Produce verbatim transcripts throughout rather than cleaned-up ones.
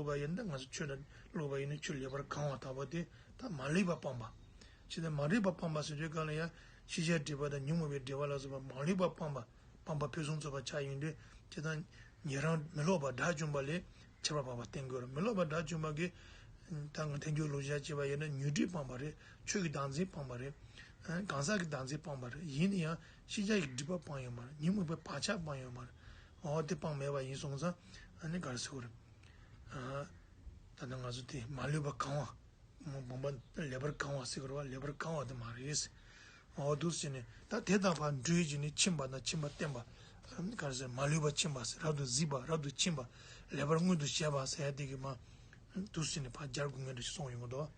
བླུགས་པ་ཡིན་ན། ད་ང་ཚོ་ཆུ་ལ་བླུགས་པ་ཡིན་ན་ཆུ་ལེགས་པར་གང་བ་ལྟ་བུ་དེ། ད་མ་ལུས་པ་སྤངས་པ། ཅི་སྟེ་མ་ལུས་པ་སྤངས་པ་ཟེར་དུས་གང་ལ་ཡང་ཤེས་བྱའི་སྒྲིབ་པ་དང་ཉོན་མོངས་པའི་སྒྲིབ་པ་ལ་སོགས་པ་མ་ལུས་པ་སྤངས་པ། སྤངས་པ་ཕུན་སུམ་ཚོགས་པ་ཆགས་ཡོང་དུས། ཅི་ལྟར་ཉན་རང་མི་སློབ་པ་དགྲ་བཅོམ་པ་ལས་ཁྱད་པར་འཕགས་པ་བསྟེན་དགོས་རེད། མི་སློབ་པ་དགྲ་བཅོམ་པ་གིས། ད་ང་ཐལ་འགྱུར་ལུགས་བཞག་བྱས་པ་ཡིན་ན་ཉོན་སྒྲིབ་སྤངས་པ་རེད། ཆོས་ཀྱི་བདག་འཛིན་སྤངས་པ་རེད། གང་ཟག་གི་བདག་འཛིན་སྤངས་པ་རེད། ཡིན་ན་ཡང་ཤེས་བྱ་ཡི་སྒྲིབ་པ་སྤངས་ཡོད་མ་རེད། ཉོན་མོངས་པའི་བག་ཆགས་སྤངས་ཡོད་མ་རེད། འོ་དེ་སྤངས་མེད་པ་ཡིན་སོང་ཙང་། ཨ་ནི་ག་རེ་ཟེར་དགོས་རེད། ད་ལྟ་ང་ཚོ་དེ་མ་ལུས་པ་གང་བ། སྤངས་པ་ལེགས་པར་གང་བ་ཟེར་དགོས་རེད་བ། ལེགས་པར་གང་བ་དེ་མ་རེད། འོ་འདུག་སེ་བྱས་ནས་ད་དེ་དང་ཕར་འགྲོས་བྱས་ནས་ཕྱིན་པ་དང་ཕྱིན་པ་བསྟན་པ། ག་རེ་ཟེར། མ་ལུས་པ་ཕྱིན་པ་ཟེར། རབ་ཏུ་གཟིགས་པ། རབ་ཏུ་ཕྱིན་པ། ལེགས་པར་མངོན་དུ་བྱས་པ་ཟེར་ཡ་དེ་གི་མ་འདུག་སེ་བྱས་ནས་ཕར་སྦྱར་དགོས་ངེས་འདྲ་ཞིག་གསུངས་ཡོང་གི་འདུག་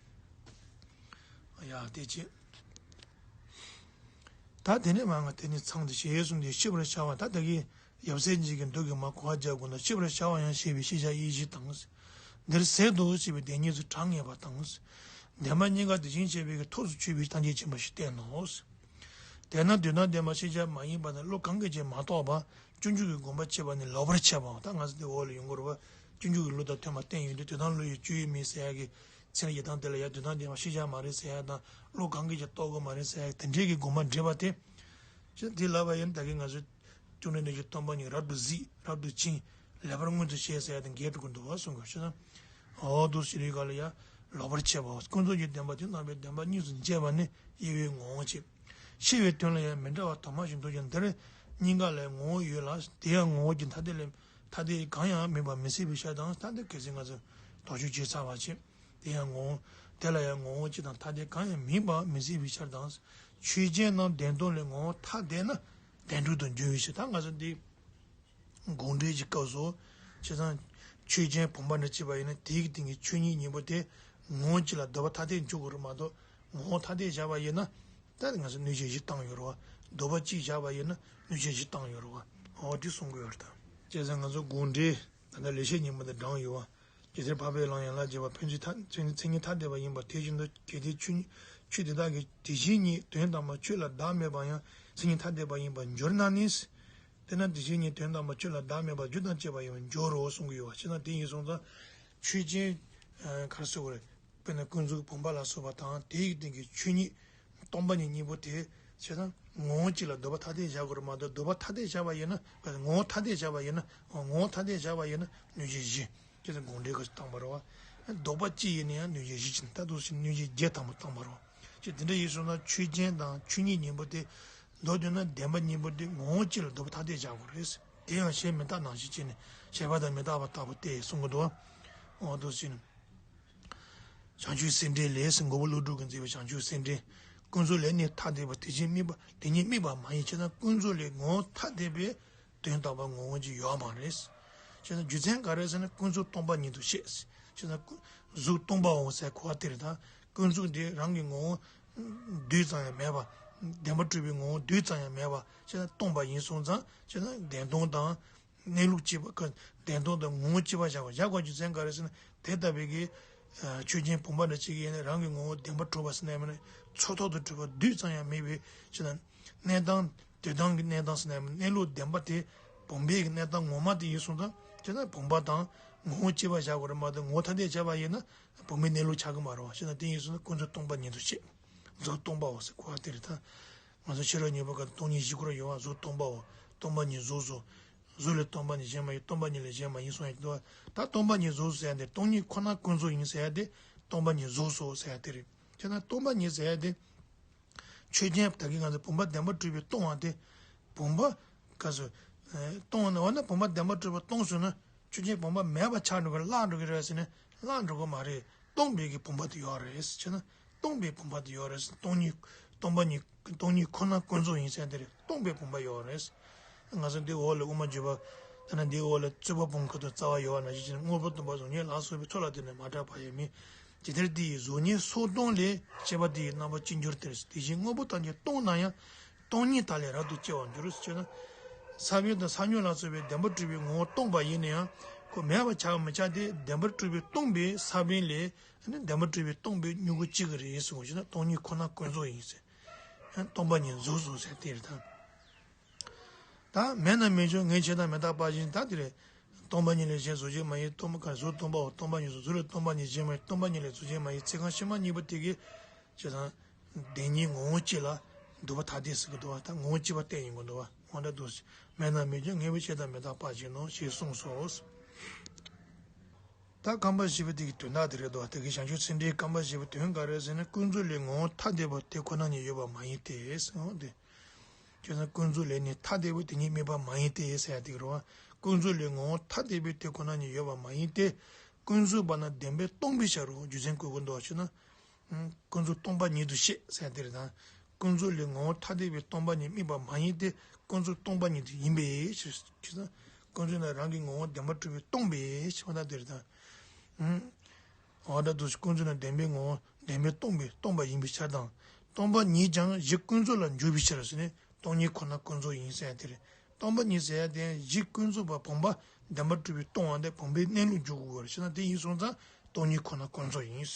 ཡ་དེ་བྱས། ད་དེ་ནས་མར་ང་དེ་ནས་ཚང་དུ་ཞེས་གསུངས་ཏེ་ཤེས་པར་བྱ་བ། ད་ད་གིན་ཡབ་སྲས་གཉིས་ཀྱི་མདོ་གི་མར་གོ་བ་རྒྱག་དགོས་ན། ཤེས་པར་བྱ་བ་ཡང་ཞེས་པའི་ཤེས་བྱ་དབྱེ་གཞི་དང་། འདིར་ཟད་དོ་ཞེས་པའི་བདེན་གཉིས་སུ་གྲངས་ངེས་པ་དང་། བདེན་པ་གཉིས་ཀ་དེ་བཞིན་གཤེགས་པའི་ཐུགས་སུ་ཆུད་པའི་ཐམས་ཅད་མཁྱེན་པ་ཞིག་བསྟན་ནོ། དེས་ན་དོན་དམ་བདེན་པ་ཤེས་བྱ་མ་ཡིན་པ་དང་། བློ་གང་གིས་ཀྱང་མ་རྟོགས་པ། སྤྱོད་འཇུག་གི་དགོངས་པ་འཆད་པ་ནི་ལོག་པར་འཆད་པའོ། ད་ང་ཚོ་དེ་འོག་ལ་ཡོང་གི་རེད་བ། སྤྱོད་འཇུག་གི་ལུགས་དང་མཐུན་པ་བསྟན་ཡོང་དུས། དོན་དམ་བློ་ཡི་སྤྱོད་ཡུལ་མིན་ཟེར་ཡ་གི་ཚིག་ལ་ཡི་དམ་དེ་ལ་ཡ། དོན་དམ་བདེན་པ་ཤེས་བྱ་མ་རེད་ཟེར་ཡ་དང་། བློ་གང་གིས་ཀྱང་རྟོགས་དགོས་མ་རེད་ཟེར་ཡ་དེ་འདྲའི་གི་དགོངས་པ་འགྲེལ་བ་དེ། ཅི་དེ་ལབ་པ་ཡིན་ན་ད་གིན་ང་ཚོས་ཅུང་ནས་ནས་ཀྱི་སྟོང་པ་ཉིད་རབ་ཏུ་གཟིགས། རབ་ཏུ་ཕྱིན། ལེགས་པར་མངོན་དུ་བྱས་ཟེར་ཡ་དེ་འགལ་འགྲོ་གི་འདུག་བ་གསུང་གི་ཡོད། ཅི་ན། འོ་འདུག་སེ་རེད་ག་ལ་ཡ། ལོག་པར་འཆད་པའོ། ཀུན་རྫོབ་ཀྱི་བདེན་པ་དེ་རྣམ་པའི་བདེན་པ་གཉིས་སུ་འབྱེད་པ་ནི་དབྱེ་བའི་ངོ་བོ་ཕྱེ། ཤེས་པའི་དོན་ལ་ཡང་མི་འདྲ་བ་དུ་མ་ཞིག་འདུག་ཀྱང་། འདིར་གཉིས་ཀ་ལ་ངོ་བོ་ཡོད་ལ། དེ་ཡང་ངོ་བོ་གྱི་ཐ་དད་ལས་ཐ་དད་གང་ཡང་མིན་པ་མི་སྲིད་པའི་ཕྱིར་དང་། ཐ་དད་གལ་སྲིད་ང་ཚོས་དོགས་གཅོད་བྱས་ཚར་བ་ཕྱིར། དེ་ཡང་ངོ་བོ། དེ་ལ་ཡང་ངོ་བོ་སྤྱི་དང་ཐ་དད་གང་ཡང་མིན་པ་མི་སྲིད་པའི་ཕྱིར་དང་། ཆོས་ཅན་རྣམས་བདེན་སྟོང་ལས་ངོ་བོ་ཐ་དད་ན་བདེན་གྲུབ་ཏུ་འགྱུར་བའི་ཕྱིར། ད་ང་ཚོ་འདི་དགོངས་འགྲེལ་གྱི་སྐབས་སུ། བྱས་ཙང་ཆོས་ཅན་བུམ་པ་འདྲ་བྱས་པ་ཡིན་ན། དེའི་སྟེང་གི་ཆོས་ཉིད་གཉིས་པོ་དེ་ངོ་བོ་གཅིག་ལ་ལྡོག་པ་ཐ་དད་འཇོག་དགོས་རེད་མ་གཏོགས། ངོ་བོ་ཐ་དད་བཞག་པ་ཡིན་ན། ད་ང་ཚོ་གནོད་བྱེད་བཞི་བཏང་ཡོད་རེད་བ། ལྡོག་པ་གཅིག་བཞག་པ་ཡིན་ན་གནོད་བྱེད་བཞི་བཏང་ཡོད་རེད་བ། འོ་དེ་གསུང་གི་ཡོད་རེད་ད། བྱས་ཙང་ང་ཚོ་དགོངས་འགྲེལ་ད་ལྟ་ལེགས་བཤད་སྙིང་པོ་དེ་དྲངས་ཡོད་བ། ཇི་ལྟར་འཕགས་པའི་ལམ་ཡན་ལག་བརྒྱད་པ་ཕན་ཚུན་ཐ་ཕན་ཚུན་མཚན་ཉིད་ཐ་དད་པ་ཡིན་པ་དེ་བཞིན་དུ། གལ་ཏེ་ཆོས་ཆོས་དེ་དག་གི་དེ་བཞིན་ཉིད་དོན་དམ་པར་ཆོས་ལ་བདག་མེད་པ་ཡང་མཚན་ཉིད་ཐ་དད་པ་ཡིན་པར་འགྱུར་ན་ནི། དེས་ན་དེ་བཞིན་ཉིད་དོན་དམ་པར་ཆོས་ལ་བདག་མེད་པར་རྒྱུ་དང་བཅས་པ་ཡིན་པར་འགྱུར་རོ་གསུང་གི་ཡོད་བ། བྱས་ན་དེ་ཡིན་སོང་ཙང་ཆོས་ཅན། ག་རེ་ཟེར་དགོས་རེད། དཔེར་ན་ཀུན་རྫོབ་བུམ་པ་ལ་སོགས་པ་དང་། དེའི་སྟེང་གི་ཆོས་ཉིད་སྟོང་པ་ཉིད་གཉིས་པོ་དེ། བྱས་ན་ངོ་བོ་གཅིག་ལ་ལྡོག་པ་ཐ་དད་བཞག་དགོས་རེད་མ་གཏོགས། ལྡོག་པ་ཐ་དད་བཞག་པ་ཡིན་ན། ངོ་བོ་ཐ་དད་བཞག་པ་ཡིན་ན། ངོ་བོ་ཐ་དད་བཞག་པ་ཡིན་ན་གནོད་བྱེད་བཞི། ཅེས་དགོངས་འགྲེལ་གྱིས་བཏང་བ་རེད་བ། ལྡོག་པ་གཅིག་ཡིན་ན་ཡང་གནོད་བྱེད་བཞི་ཕྱིན། ད་དུ་ཕྱིན་གནོད་བྱེད་བརྒྱད་དང་པོ་བཏང་བ་རེད་བ། ཅེས་དེ་འདྲ་ཡིན་སོང་ན་ཆོས་ཅན་དང་ཆོས་ཉིད་གཉིས་པོ་དེ། མདོར་བསྡུས་ན་བདེན་པ་གཉིས་པོ་དེ་ངོ་བོ་གཅིག་ལ་ལྡོག་པ་ཐ་དད་བཞག་དགོས་རེད། དེ་ཡང་གཞན་མི་རྟག་ནང་བཞིན་བྱས་ནས་བྱས་པ་དང་མི་རྟག་པ་ལྟ་བུ་སྟེ་གསུང་གི་འདུག་བ། འོ་དུ་ཕྱིན། བྱང་ཆུབ་སེམས་འགྲེལ་ལས། མགོན་པོ་ཀླུ་སྒྲུབ་ཀྱིས་མཛད་པའི་བྱང་ཆུབ་སེམས་འགྲེལ། ཀུན་རྫོབ་ལས་ནི་ཐ་དད་པ་དེ་བཞིན་དམིགས་པ་དེ་ཉིད་དམིགས་པ་མ་ཡིན། བྱས་ན་ཀུན་རྫོབ་ལས་ངོ་བོ་ཐ་དད་པའི་དོན་དམ་པར་ངོ་བོ་གཅིག་ཡོད་མ་རེད། བྱས་ན་རྒྱུ་མཚན་ག་རེ་ཟེར་ན། ཀུན་རྫོབ་སྟོང་པ་ཉིད་དུ་བཤད། བྱས་ན་ཀུན་གཟུགས་སྟོང་པའོ་ཟེར་གོ་བ་དེ་རེད་ད། ཀུན་རྫོབ་དེ་རང་གི་ངོ་བོ་རྡུལ་ཙམ་ཡང་མེད་པ། བདེན་པར་གྲུབ་པའི་ངོ་བོ་རྡུལ་ཙམ་ཡང་མེད་པ། བྱས་ན་སྟོང་པ་ཡིན་སོང་ཙང་། བྱས་ན་བདེན་སྟོང་དང་གནས་ལུགས་གཅིག་པ། བདེན་སྟོང་དང་ངོ་བོ་གཅིག་པ་བཞག་པ། བཞག་པའི་རྒྱུ་མཚན་ག་རེ་ཟེར་ན། དེ་ལྟ་བུའི་གི་ཆོས་ཅན་བུམ་པ་འདྲ་གཅིག་གིས་ཡིན་ན་རང་གི་ངོ་བོ་བདེན་པར་གྲུབ་པ་ཟེར་ན་མིན་ན། ཚོགས་ཐོག་ཏུ་གྲུབ་པ་རྡུལ་ཙམ་ཡང་མེད་པའི་ཕྱིར་ན། གནས་སྟངས་དེ་དང་གི་གནས་སྟངས་ཟེར་ན་མིན་ན། གནས་ལུགས་བདེན་པ་དེ་བུམ་པའི་གི་གནས་སྟངས་ངོ་མ་དེ་ཡིན་སོང་ཙང་། བྱས་ན་བུམ་པ་དང་ངོ་བོ་གཅིག་པ་བཞག་དགོས་རེད་མ་གཏོགས། ངོ་བོ་ཐ་དད་བྱས་པ་ཡིན་ན་བུམ་པའི་གནས་ལུགས་ཆགས་ཀྱི་མ་རེད་བ། བྱས་ན་དེ་ཡིན་སོང་ན་ཀུན་རྫོབ་སྟོང་པ་ཉིད་དུ་བཤད། གཟུགས་སྟོང་པའོ་ཟེར་གོ་བ་དེ་རེད་ད། ང་ཚོ་ཕྱི་རོལ་ཉན་པོ་ག་སྟོང་ཉིད་བཞི་སྐོར་ཡོད་བ། གཟུགས་སྟོང་པའོ། སྟོང་པ་ཉིད་གཟུགས་སོ། གཟུགས་ལས་སྟོང་པ་ཉིད་གཞན་མ་ཡིན། སྟོང་པ་ཉིད་ལས་གཞན་མ་ཡིན་གསུངས་ཡོད་ཀྱི་འདུག་བ། ད་སྟོང་པ་ཉིད་གཟུགས་ཟེར་ཡ་དེ། སྟོང་ཉིད་ཁོ་ན་ཀུན་རྫོབ་ཡིན་ཟེར་ཡ་དེ། སྟོང་པ་ཉིད་གཟུགས་སོ་ཟེར་ཡ་དེ་རེད། བྱས་ན་སྟོང་པ་ཉིད་ཟེར་ཡ་དེ། ཆོས་ཅན་ད་གིན་ང་ཚོ་བུམ་པ་བདེན་པར་གྲུབ་པས་སྟོང་བ་དེ། བུམ་པ་ག་ཚོད། སྟོང་བ་ན། འོ་ན་བུམ་པ་བདེན་པར་གྲུབ་པས་སྟོང་སོང་ན། ཆོས་ཅན་བུམ་པ་མེད་པ་ཆགས་འགྲོ་གི། བརླག་འགྲོ་གི་རེད་ཟེར་ན་བརླག་འགྲོ་གི་མ་རེད། སྟོང་པའི་གི་བུམ་པ་དེ་ཡོད་རེད། བྱས་ན་སྟོང་པའི་བུམ་པ་དེ་ཡོད་རེད། སྟོང་ཉིད། སྟོང་པ་ཉིད། སྟོང་ཉིད་ཁོ་ན་ཀུན་རྫོབ་ཡིན་ཟེར་དེ་རེད། སྟོང་པའི་བུམ་པ་ཡོད་རེད། ང་ཚོ་འདི་འོག་ལ་དབུ་མ་འཇུག་པ། ད་ནི་འདིའི་འོག་ལ་རྩོད་པ་སྤོང་ཁུལ་དུ་རྩ་བ་ཡོད་པ་ནང་བཞིན་བྱས་ནས། དངོས་པོ་སྟོང་པ་གཟུགས་བརྙན་ལ་སོགས་པའི་ཚོགས་ལ་བརྟེན་ནས་མ་དག་པ་ཡང་མིན། ཇི་ལྟར་དེ་ཡི་གཟུགས་བརྙན་སོགས་སྟོང་ལས། སྐྱེས་པ་དེ་ཡི་རྣམ་པར་ཅི་འགྱུར་ཏེ། དེ་བཞིན་དངོས་པོ་ཐམས་ཅད་སྟོང་ན་ཡང་། སྟོང་ཉིད་དག་ལས་རབ་ཏུ་སྐྱེ་བར་འགྱུར། ཟེར་ན། ས་བོན་དང་ས་མྱུག་ལ་སོགས་པའི་བདེན་པར་གྲུབ་པའི་ངོ་བོ་སྟོང་པ་ཡིན་ན་ཡང་། ཁོ་མེད་པ་ཆགས་མི་ཆགས་དེ། བདེན་པར་གྲུབ་པས་སྟོང་པའི་ས་བོན་ལས་ནི་བདེན་པར་གྲུབ་པས་སྟོང་པའི་མྱུ་གུ་སྐྱེ་གི་རེད་ཟེར་བ་ཞིག་ན། སྟོང་ཉིད་ཁོ་ན་ཀུན་རྫོབ་ཡིན་ཟེར། སྟོང་པ་ཉིད་གཟུགས་སོ་ཟེར་དེ་རེད་ད། ད་མེད་ན་མི་འབྱུང་ངེས་བྱེད་དང་མི་རྟག་པ་བཞིན། ད་དེ་རེད། སྟོང་པ་ཉིད་ལས་གཞན་གཟུགས་ཅན་མ་ཡིན། སྟོང་པ་ག་གཟུགས་སྟོང་པའོ། སྟོང་པ་ཉིད་གཟུགས་ལས་སྟོང་པ་ཉིད་གཞན་མ་ཡིན། སྟོང་པ་ཉིད་ལས་གཟུགས་ཅན་མ་ཡིན། ཚིག་རྐང་ཕྱི་མ་གཉིས་པོ་དེ་གིས་བྱས་ཙང་། བདེན་གཉིས་ངོ་བོ་གཅིག་ལ་འདུས་པ་ཐ་དད་ཟེར་གི་འདུག་བ། ད་ངོ་བོ་གཅིག་པ་བསྟན་ཡོང་གི་འདུག་བ། འོ་ན་འདུག་སེ། མེད་ན་མེད་ཀྱང་ངེས་པའི་ཕྱིར་དང་མི་རྟག་པ་བཞིན་ནོ་ཞེས་གསུངས་སོ། ད་རྐང་པ་བཞི་པ་དེ་གི་དོན་དག་དེ་རེད་དོ། དེ་གི་བྱང་ཆུབ་སེམས་འགྲེལ་རྐང་པ་བཞི་པ་དོན་ག་རེ་ཟེར་ན། ཀུན་རྫོབ་ལས་ངོ་བོ་ཐ་དད་པ་དེ་ཁོ་ན་ཉིད་ཡོད་པ་མ་ཡིན་ཏེ་ཟེར་འོ་དེ། བྱས་ཙང་ཀུན་རྫོབ་ལས་ནི་ཐ་དད་པ་དེ་ཉིད་དམིགས་པ་མ་ཡིན་ཏེ་ཟེར་ཡ་དེ་གི་རེད་བ། ཀུན་རྫོབ་ལས་ངོ་བོ་ཐ་དད་པ་དེ་ཁོ་ན་ཉིད་ཡོད་པ་མ་ཡིན་ཏེ། ཀུན་རྫོབ་པ་ན་བདེན་པས་སྟོང་པའི་ཕྱིར་རོ། རྒྱུ་མཚན་བཀོད་དགོས་འདུག་ཞུ་ན། ཀུན་རྫོབ་སྟོང་པ་ཉིད་དུ་བཤད་ཟེར་དེ་རེད་དང་། ཀུན་རྫོབ་ལས་ངོ་བོ་ཐ་དད་པའི་སྟོང་པ་ཉིད་དམིགས་པ་མ་ཡིན་ཏེ། ཀུན་རྫོབ་སྟོང་པ་ཉིད་དུ་ཡིན་པའི་ཕྱིར། ཀུན་རྫོབ་ན་རང་གི་ངོ་བོ་བདེན་པར་གྲུབ་པས་སྟོང་པའི་ཕྱིར་ད་དེ་རེད་དང་། འོ་ད་དུ་ཀུན་རྫོབ་ན་བདེན་པའི་ངོ་བོ་བདེན་པས་སྟོང་པའི་སྟོང་པ་ཡིན་པའི་ཕྱིར་དང་། སྟོང་པ་ཉིད་ཀྱང་གཞི་ཀུན་རྫོབ་ལ་འཇུག་པའི་ཕྱིར་ཟེར་ནས་སྟོང་ཉིད་ཁོ་ན་ཀུན་རྫོབ་ཡིན་ཟེར་ཡ་དེ་རེད། སྟོང་པ་ཉིད་ཟེར་ཡ་དེ་གཞི་ཀུན་རྫོབ་པ་བུམ་པ་བདེན་པར་གྲུབ་པས་སྟོང་བ་དེ་བུམ་པའི་གནས་ལུགས་འཇུག་དགོས་པར་ཕྱིར་ན། དེ་ཡིན་སོང་ཙང་སྟོང་ཉིད་ཁོ་ན་ཀུན་རྫོབ་ཡིན།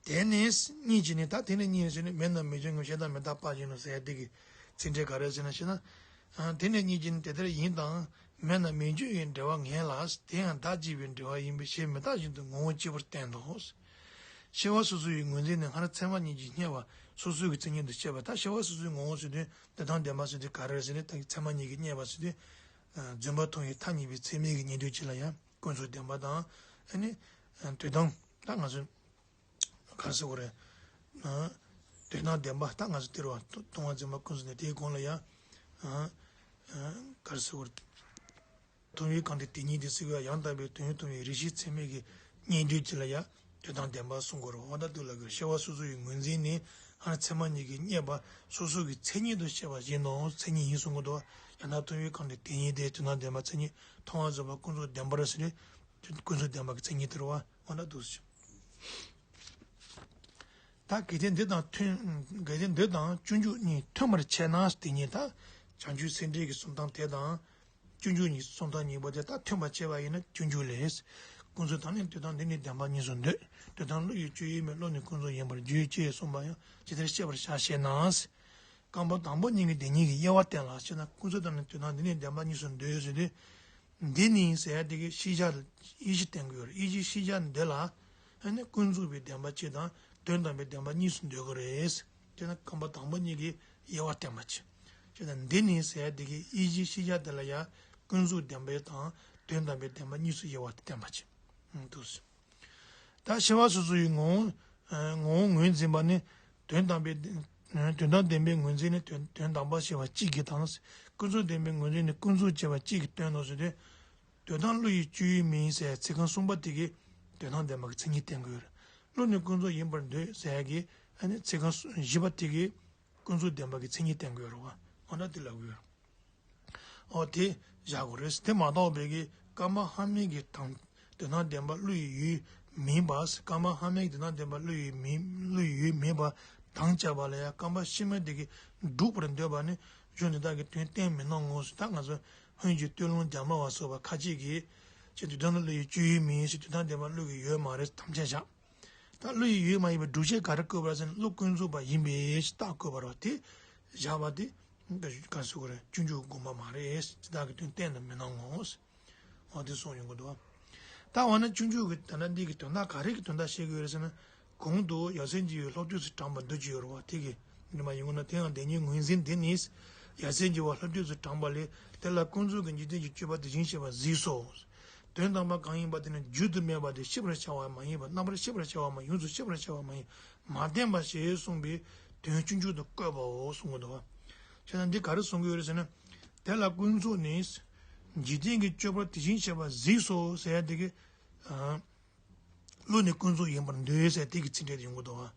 དེ་ནས་གཉིས་ཀྱིས་ནི། ད་དེ་ནས་གཉིས་ཀྱིས་ནི། མེད་ན་མེད་ཀྱང་ངེས་པའི་ཕྱིར་དང་མི་རྟག་པ་བཞིན་ནོ་ཟེར་ཡ་དེ་གི་ཚིག་འགྲེལ་ག་རེ་ཟེར་ན་ཞེ་ན། དེ་ནས་གཉིས་ཀྱིས་ནི་དེ་ལྟར་ཡིན་དང་མེད་ན་མེད་འགྱུར་བའི་འབྲེལ་བ་ངེས་ལ། དེ་ཡང་བདག་གཅིག་པའི་འབྲེལ་བ་ཡིན་པའི་ཕྱིར་མི་རྟག་བཞིན་དུ་ངོ་བོ་གཅིག་པར་བསྟན་ཏོ། ཤེས་པ་སོ་སོ་ཡི་ངོས་འཛིན་ནི་སྔར་ཚད་མ་གཉིས་ཀྱིས་བསྙད་པ་སོ་སོའི་གི་མཚན་ཉིད་དུ་བཤད་པ། ད་ཤེས་པ་སོ་སོའི་ངོ་བོ་ཟེར་དུས་དོན་དམ་བདེན་པ་ཟེར་དུས་ག་རེ་ཟེར་ན། ད་ཚད་མ་གཉིས་ཀྱིས་བསྙད་པ་ཟེར་དུས་རྫུན་པ་མཐོང་བའི་ཐ་སྙད་པའི་ཚད་མའི་གི་ཉན་ཐོས་གཅིག་ལ་ཡང་། ཀུན་རྫོབ་བདེན་པ་དང་། ཨ་ནི། དོན་དམ། ད་ང་ཚོས། ག་རེ་ཟེར་དགོས་རེད། དོན་དམ་བདེན་པ། ད་ང་ཚོས་དེ་རུ་མཐོང་བ་རྫུན་པ་ཀུན་རྫོབ་ནས་དེའི་གོང་ལ་ཡང་། ག་རེ་ཟེར་དགོས་རེད། མཐོང་བས་གང་སྟེ་དེ་ཉིད་དེ་ཟེར་བའི་ཡང་དག་པའི་དོན་མཐོང་བའི་རིགས་ཤེས་ཚད་མའི་གི་ཉན་ཐོས་གཅིག་ལ་ཡང་དོན་དམ་བདེན་པ་གསུང་དགོས་རེད། འོ་ད་དུ་ལ་གི་ཤེས་པ་སོ་སོ་ཡི་ངོས་འཛིན་ནི་ཨ་ནི་ཚད་མ་གཉིས་ཀྱིས་བསྙད་པ་སོ་སོ་གི་མཚན་ཉིད་དུ་བཤད་པ་བཞིན་ནོ། མཚན་ཉིད་ཡིན་གསུང་གི་འདུག་ཡང་དག་མཐོང་བས་གང་སྟེ་དེ་ཉིད་དེ་དོན་དམ་བདེན་པ་མཚན་ཉིད། མཐོང་བ་རྫུན་པ་ཀུན་རྫོབ་བདེན་པར་ཟེར་ནས། ཀུན་རྫོབ་བདེན་པ་གི་མཚན་ཉིད་དེ་རེད་བ། འོ་ན་འདུག་སེ། ད་གལ་ཏེ་འདི་དང་མཐུན། གལ་ཏེ་འདི་དང་སྤྱོད་འཇུག་གཉིས་མཐུན་པར་འཆད་ན། དེ་ཉིད་ད་བྱང་ཆུབ་སེམས་འགྲེལ་གྱི་གསུང་སྟངས་དེ་དང་། སྤྱོད་འཇུག་གཉིས་གསུང་སྟངས་གཉིས་པོ་དེ་ད་མཐུན་པར་འཆད་པ་ཡིན་ན། སྤྱོད་འཇུག་ལས། ཀུན་རྫོབ་དང་ནི་དོན་དམ་འདི་ནི་བདེན་པ་གཉིས་སུ་འདོད། དོན་དམ་བློ་ཡི་སྤྱོད་ཡུལ་མིན། བློ་ནི་ཀུན་རྫོབ་ཡིན་པར་འགྱུར། ཅེས་གསུངས་པ་ཡང་ཇི་ལྟར་ཤེས་པར་བྱ་ཞེ་ན། རྐང་པ་དང་པོ་གཉིས་ཀྱི་དེ་ཉིད་ཀྱི་དབྱེ་བ་བསྟན་ལ་ཞེ་ན། ཀུན་རྫོབ་དང་ནི་དོན་དམ་འདི་ནི་བདེན་པ་གཉིས་སུ་འདོད་ཟེར་དུས། འདི་ནི་ཟེར་ཡ་དེ་གི་ཤེས་བྱ་དབྱེ་གཞི་བསྟན་གྱི་ཡོད་རེད། དབྱེ་གཞི་ཤེས་བྱ་འདི་ལ་ཨ་ནི་ཀུན་རྫོབ་པའི་བདེན་པ་གཅིག་དང་དོན་དམ་པའི་བདེན་པ་གཉིས་སུ་འདོད་ཀྱི་རེད། དེ་ན་རྐང་པ་དང་པོ་གཉིས་ཀྱི་དབྱེ་བ་བསྟན་པ་གཅིག་ཞེ་ན། འདི་ནི་ཟེར་ཡ་དེ་གི་དབྱེ་གཞི་ཤེས་བྱ་དེ་ལ་ཡང་ཀུན་རྫོབ་བདེན་པ་དང་དོན་དམ་པའི་བདེན་པ་གཉིས་སུ་དབྱེ་བ་བསྟན་པ་གཅིག་འདུག་ཟེར། ད་ཤེས་པ་སོ་སོ་ཡི་ངོ་བོ། ངོ་བོ་ངོས་འཛིན་པ་ནི། དོན་དམ་པའི། དོན་དམ་བདེན་པའི་ངོས་འཛིན་ནི་དོན་དོན་དམ་པ་ཞེས་པ་གཅིག་གིས་དང་། ཀུན་རྫོབ་བདེན་པའི་ངོས་འཛིན་ནི་ཀུན་རྫོབ་ཅེས་པ་གཅིག་གིས་སྟོན་ནོ་ཟེར་ཏེ། དོན་དམ་བློ་ཡི་སྤྱོད་ཡུལ་མིན་ཟེར་ཚིག་རྐང་གསུམ་པ་དེ་གིས་དོན་དམ་བདེན་པ་གི་མཚན་ཉིད་བསྟན་དགོས། བློ་ནི་ཀུན་རྫོབ་ཡིན་པར་འདོད་ཟེར་ཡ་གི་ཨ་ནི་ཚིག་རྐང་བཞི་པ་དེ་གིས་ཀུན་རྫོབ་བདེན་པ་གི་མཚན་ཉིད་བསྟན་དགོས་རེད་བ། འོ་ན་དེ་ལབ་དགོས། འོ་དེ་བཞག་དགོས་རེད། དེ་མ་གཏོགས་པའི་གི་ཀརྨ་ཧ་མའི་གི་དང་དོན་དམ་བདེན་པ་བློ་ཡི་ཡུལ་མིན་པ། ཀརྨ་ཧ་མའི་གི་དོན་དམ་བདེན་པ་བློ་ཡི་མིན། བློ་ཡི་ཡུལ་མིན་པ་དང་བཅས་པ་ལ་ཡང་ཀརྨ་ཕྱི་མ་དེ་གིས་སྒྲུབ་པར་འདོད་པ་ནི་གཞུང་འདི་དག་གི་དོན་བསྟན་མི་སྣང་ངོ་། ད་ང་ཚོ་སྔོན་གྱི་སྟོད་ལུང་རྒྱ་མ་བ་སོགས་པ་ཁ་ཅིག་གིས་ཅི་དོན་དམ་བློ་ཡི་སྤྱོད་ཡུལ་མིན་ཞེས་དོན་དམ་བདེན་པ་བློ་གི་ཡུལ་མ་རེད་དམ་བཅས་བཞག་ད་བློ་ཡི་ཡུལ་མ་ཡིན་པའི་སྒྲུབ་བྱེད་ག་རེ་བཀོད་པ་ཟེར་ན། བློ་ཀུན་རྫོབ་པ་ཡིན་པའི་རྟགས་བཀོད་པ་རེད་བ། དེ་བཞག་པ་དེ་ག་རེ་ཟེར་དགོས་རེད། སྤྱོད་འཇུག་དགོངས་པ་མ་རེད། དེ་དག་གི་དོན་གཏན་དུ་མི་སྣང་ངོ་། འོ་དེ་གསུངས་ཡོང་གི་འདུག་ད་འོ་ན་སྤྱོད་འཇུག་གི་ད་ལྟ་འདི་གི་དོན་དག་ག་རེ་གི་དོན་དག་བཤད་ཀྱི་ཡོད་རེད་ཟེར་ན། གོང་དུ་ཡ་མཚན་འཇལ་བའི་ལྷག་བསྡུས་སུ་དྲངས་པ་འདི་ཅི་ཡོད་རེད་བ། དེ་གི་འདི་མ་ཡིན་ན། དེ་ཡང་བདེན་གཉིས་ངོས་འཛིན་འདི་ནི། ཡ་མཚན་འཇལ་བ་ལྷག་བསྡུས་སུ་དྲངས་པ་ལས། དེ་ལ་ཀུན་རྫོབ་ཀྱི་འཇིག་རྟེན་གྱི་སྤྱོད་པ་དེ་བཞིན་བཤད་པ་གཟིགས་སོ། དོན་དམ་པ་གང་ཡིན་པ་དེ་ནི་བརྗོད་དུ་མེད་པ་དེ། ཤེས་པར་བྱ་བ་མ་ཡིན་པ། རྣམ་པར་ཤེས་པར་བྱ་བ་མ་ཡིན། ཡོངས་སུ་ཤེས་པར་བྱ་བ་མ་ཡིན། མ་བསྟན་པ་ཞེས་གསུངས་པའི་དོན་སྤྱོད་འཇུག་ཏུ་བཀོད་པའོ་གསུང་གི་འདུག་བ། བྱས་ཙང་འདི་ག་རེ་གསུང་གི་ཡོད་རེད་ཟེར་ན། དེ་ལ་ཀུན་རྫོབ་ནི། འཇིག་རྟེན་གྱི་སྤྱོད་པ་དེ་བཞིན་བཤད་པ་གཟིགས་སོ་ཟེར་ཡ་དེ་གི། ཨ། བློ་ནི་ཀུན་རྫོབ་ཡིན་པར་འདོད་ཟེར་དེ་གི་ཚིག་འགྲེལ་དུ་ཡོང་གི་འདུག་བ།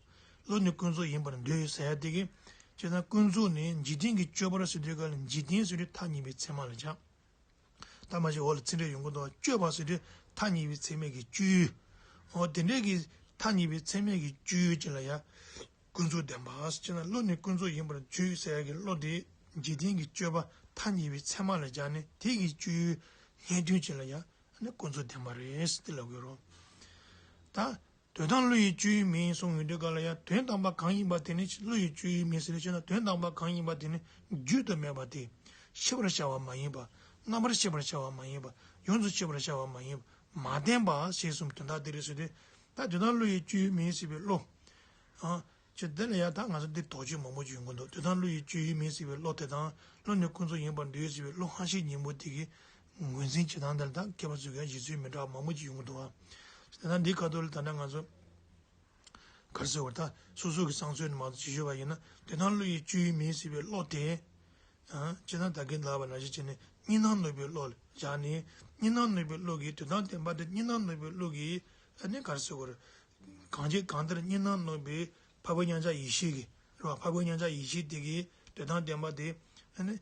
བློ་ནི་ཀུན་རྫོབ་ཡིན་པར་འདོད་ཟེར་ཡ་དེ་གི། བྱས་ཙང་ཀུན་རྫོབ་ནི་འཇིག་རྟེན་གྱི་སྤྱོད་པ་ཟེར་དུས་ག་ལ་འཇིག་རྟེན་ཟེར་དུས་ཐ་སྙད་པའི་ཚད་མ་ལ་བཞག་ད་མ་གཞི་འོག་ལ་ཚིག་འགྲེལ་ཡོང་གི་འདུག་སྤྱོད་པ་ཟེར་དུས་ཐ་སྙད་པའི་ཚད་མའི་གི་སྤྱོད་ཡུལ། འོ་དེ་འདྲའི་གི་ཐ་སྙད་པའི་ཚད་མའི་གི་སྤྱོད་ཡུལ་ཅིག་ལ་ཡ། ཀུན་རྫོབ་བདེན་པ་ཟེར་ན། བློ་ནི་ཀུན་རྫོབ་ཡིན་པར་བརྗོད་ཟེར་ཡ་གི་བློ་དེ་འཇིག་རྟེན་གྱི་སྤྱོད་པ་ཐ་སྙད་པའི་ཚད་མ་ལ་སྦྱར་ནས་དེ་གི་སྤྱོད་ཡུལ་ཉན་ཐོས་ཅིག་ལ་ཡ་ནི་ཀུན་རྫོབ་བདེན་པ་རེད་ཟེར་ཏེ་ལབ་དགོས་རེད། ད། དོན་དམ་བློ་ཡི་སྤྱོད་ཡུལ་མིན་གསུངས་ཡོང་དུས་ག་ལ་ཡ། དོན་དམ་པ་གང་ཡིན་པ་དེ་ནི་བློ་ཡི་སྤྱོད་ཡུལ་མིན་ཟེར་ནས་བཤད་ན། དོན་དམ་པ་གང་ཡིན་པ་དེ་ནི་བརྗོད་དུ་མེད་པ་སྟེ། ཤེས་པར་བྱ་བ་མ་ཡིན་པ། རྣམ་པར་ཤེས་པར་བྱ་བ་མ་ཡིན་པ། ཡོངས་སུ་ཤེས་པར་བྱ་བ་མ་ཡིན་པ། མ་བརྟེན་པ་ཞེས་གསུངས་པའི་དོན་དག་དེ་རེད་ཟེར་ཏེ། ད་དོན་དམ་བློ་ཡི་སྤྱོད་ཡུལ་མིན་ཟེར་བའི་བློ། ཨ། ཅི་དེ་ལ་ཡང་ད་ང་ཚོ་འདི་དོགས་གཅོད་མང་པོ་ཅིག་ཡོང་གི་འདུག་དོན་དམ་བློ་ཡི་སྤྱོད་ཡུལ་མིན་ཟེར་བའི་བློ་དེ་དང་། བློ་ནི་ཀུན་རྫོབ་ཡིན་པར་འདོད་ཟེར་བའི་བློ་ཧང་ཤེས་སྙིང་པོ་དེ་གི་ངོས་འཛིན་བྱེད་སྟངས་དེ་ལ་ད་མཁས་པ་ཚོས་ཀྱང་བཞེད་ཚུལ་མི་འདྲ་བ་མང་པོ་ཅིག་ཡོང་གི་འདུག་བ། དེ་དང་འདིའི་ཁ་ཐོག་ལ་ད་ལྟ་ང་ཚོ་ག་རེ་ཟེར་བ། ད་སོ་སོ་གི་བསམ་ཚུལ་ནི་མ་གཏོགས་ཅིག་ཞུས་པ་ཡིན་ན། དོན་དམ་བློ་ཡི་སྤྱོད་ཡུལ་མིན་ཟེར་བའི་བློ་དེ། ཨ། སྤྱིར་ན་ད་གིན་ལབ་པ་ནང་བཞིན་བྱས་ནས་གཉིས་སྣང་ནོར་བུའི་བློ་ལ་བཞག་ནས། གཉིས་སྣང་ནོར་བུའི་བློ་གིས། དོན་དམ་བདེན་པ་དེ་གཉིས་སྣང་ནོར་བུའི་བློ་གིས། ཨ་ནི་ག་རེ་ཟེར་དགོས་རེད། གང་ཅི་གང་ལྟར་གཉིས་སྣང་ནོར་བུའི་འཕགས་པའི་མཉམ་གཞག་ཡེ་ཤེས་ཀྱི། རེད་བ། འཕགས་པའི་མཉམ་གཞག་ཡེ་ཤེས་དེ་གིས་དོན་དམ་བདེན་པ་དེ། ཨ་ནི།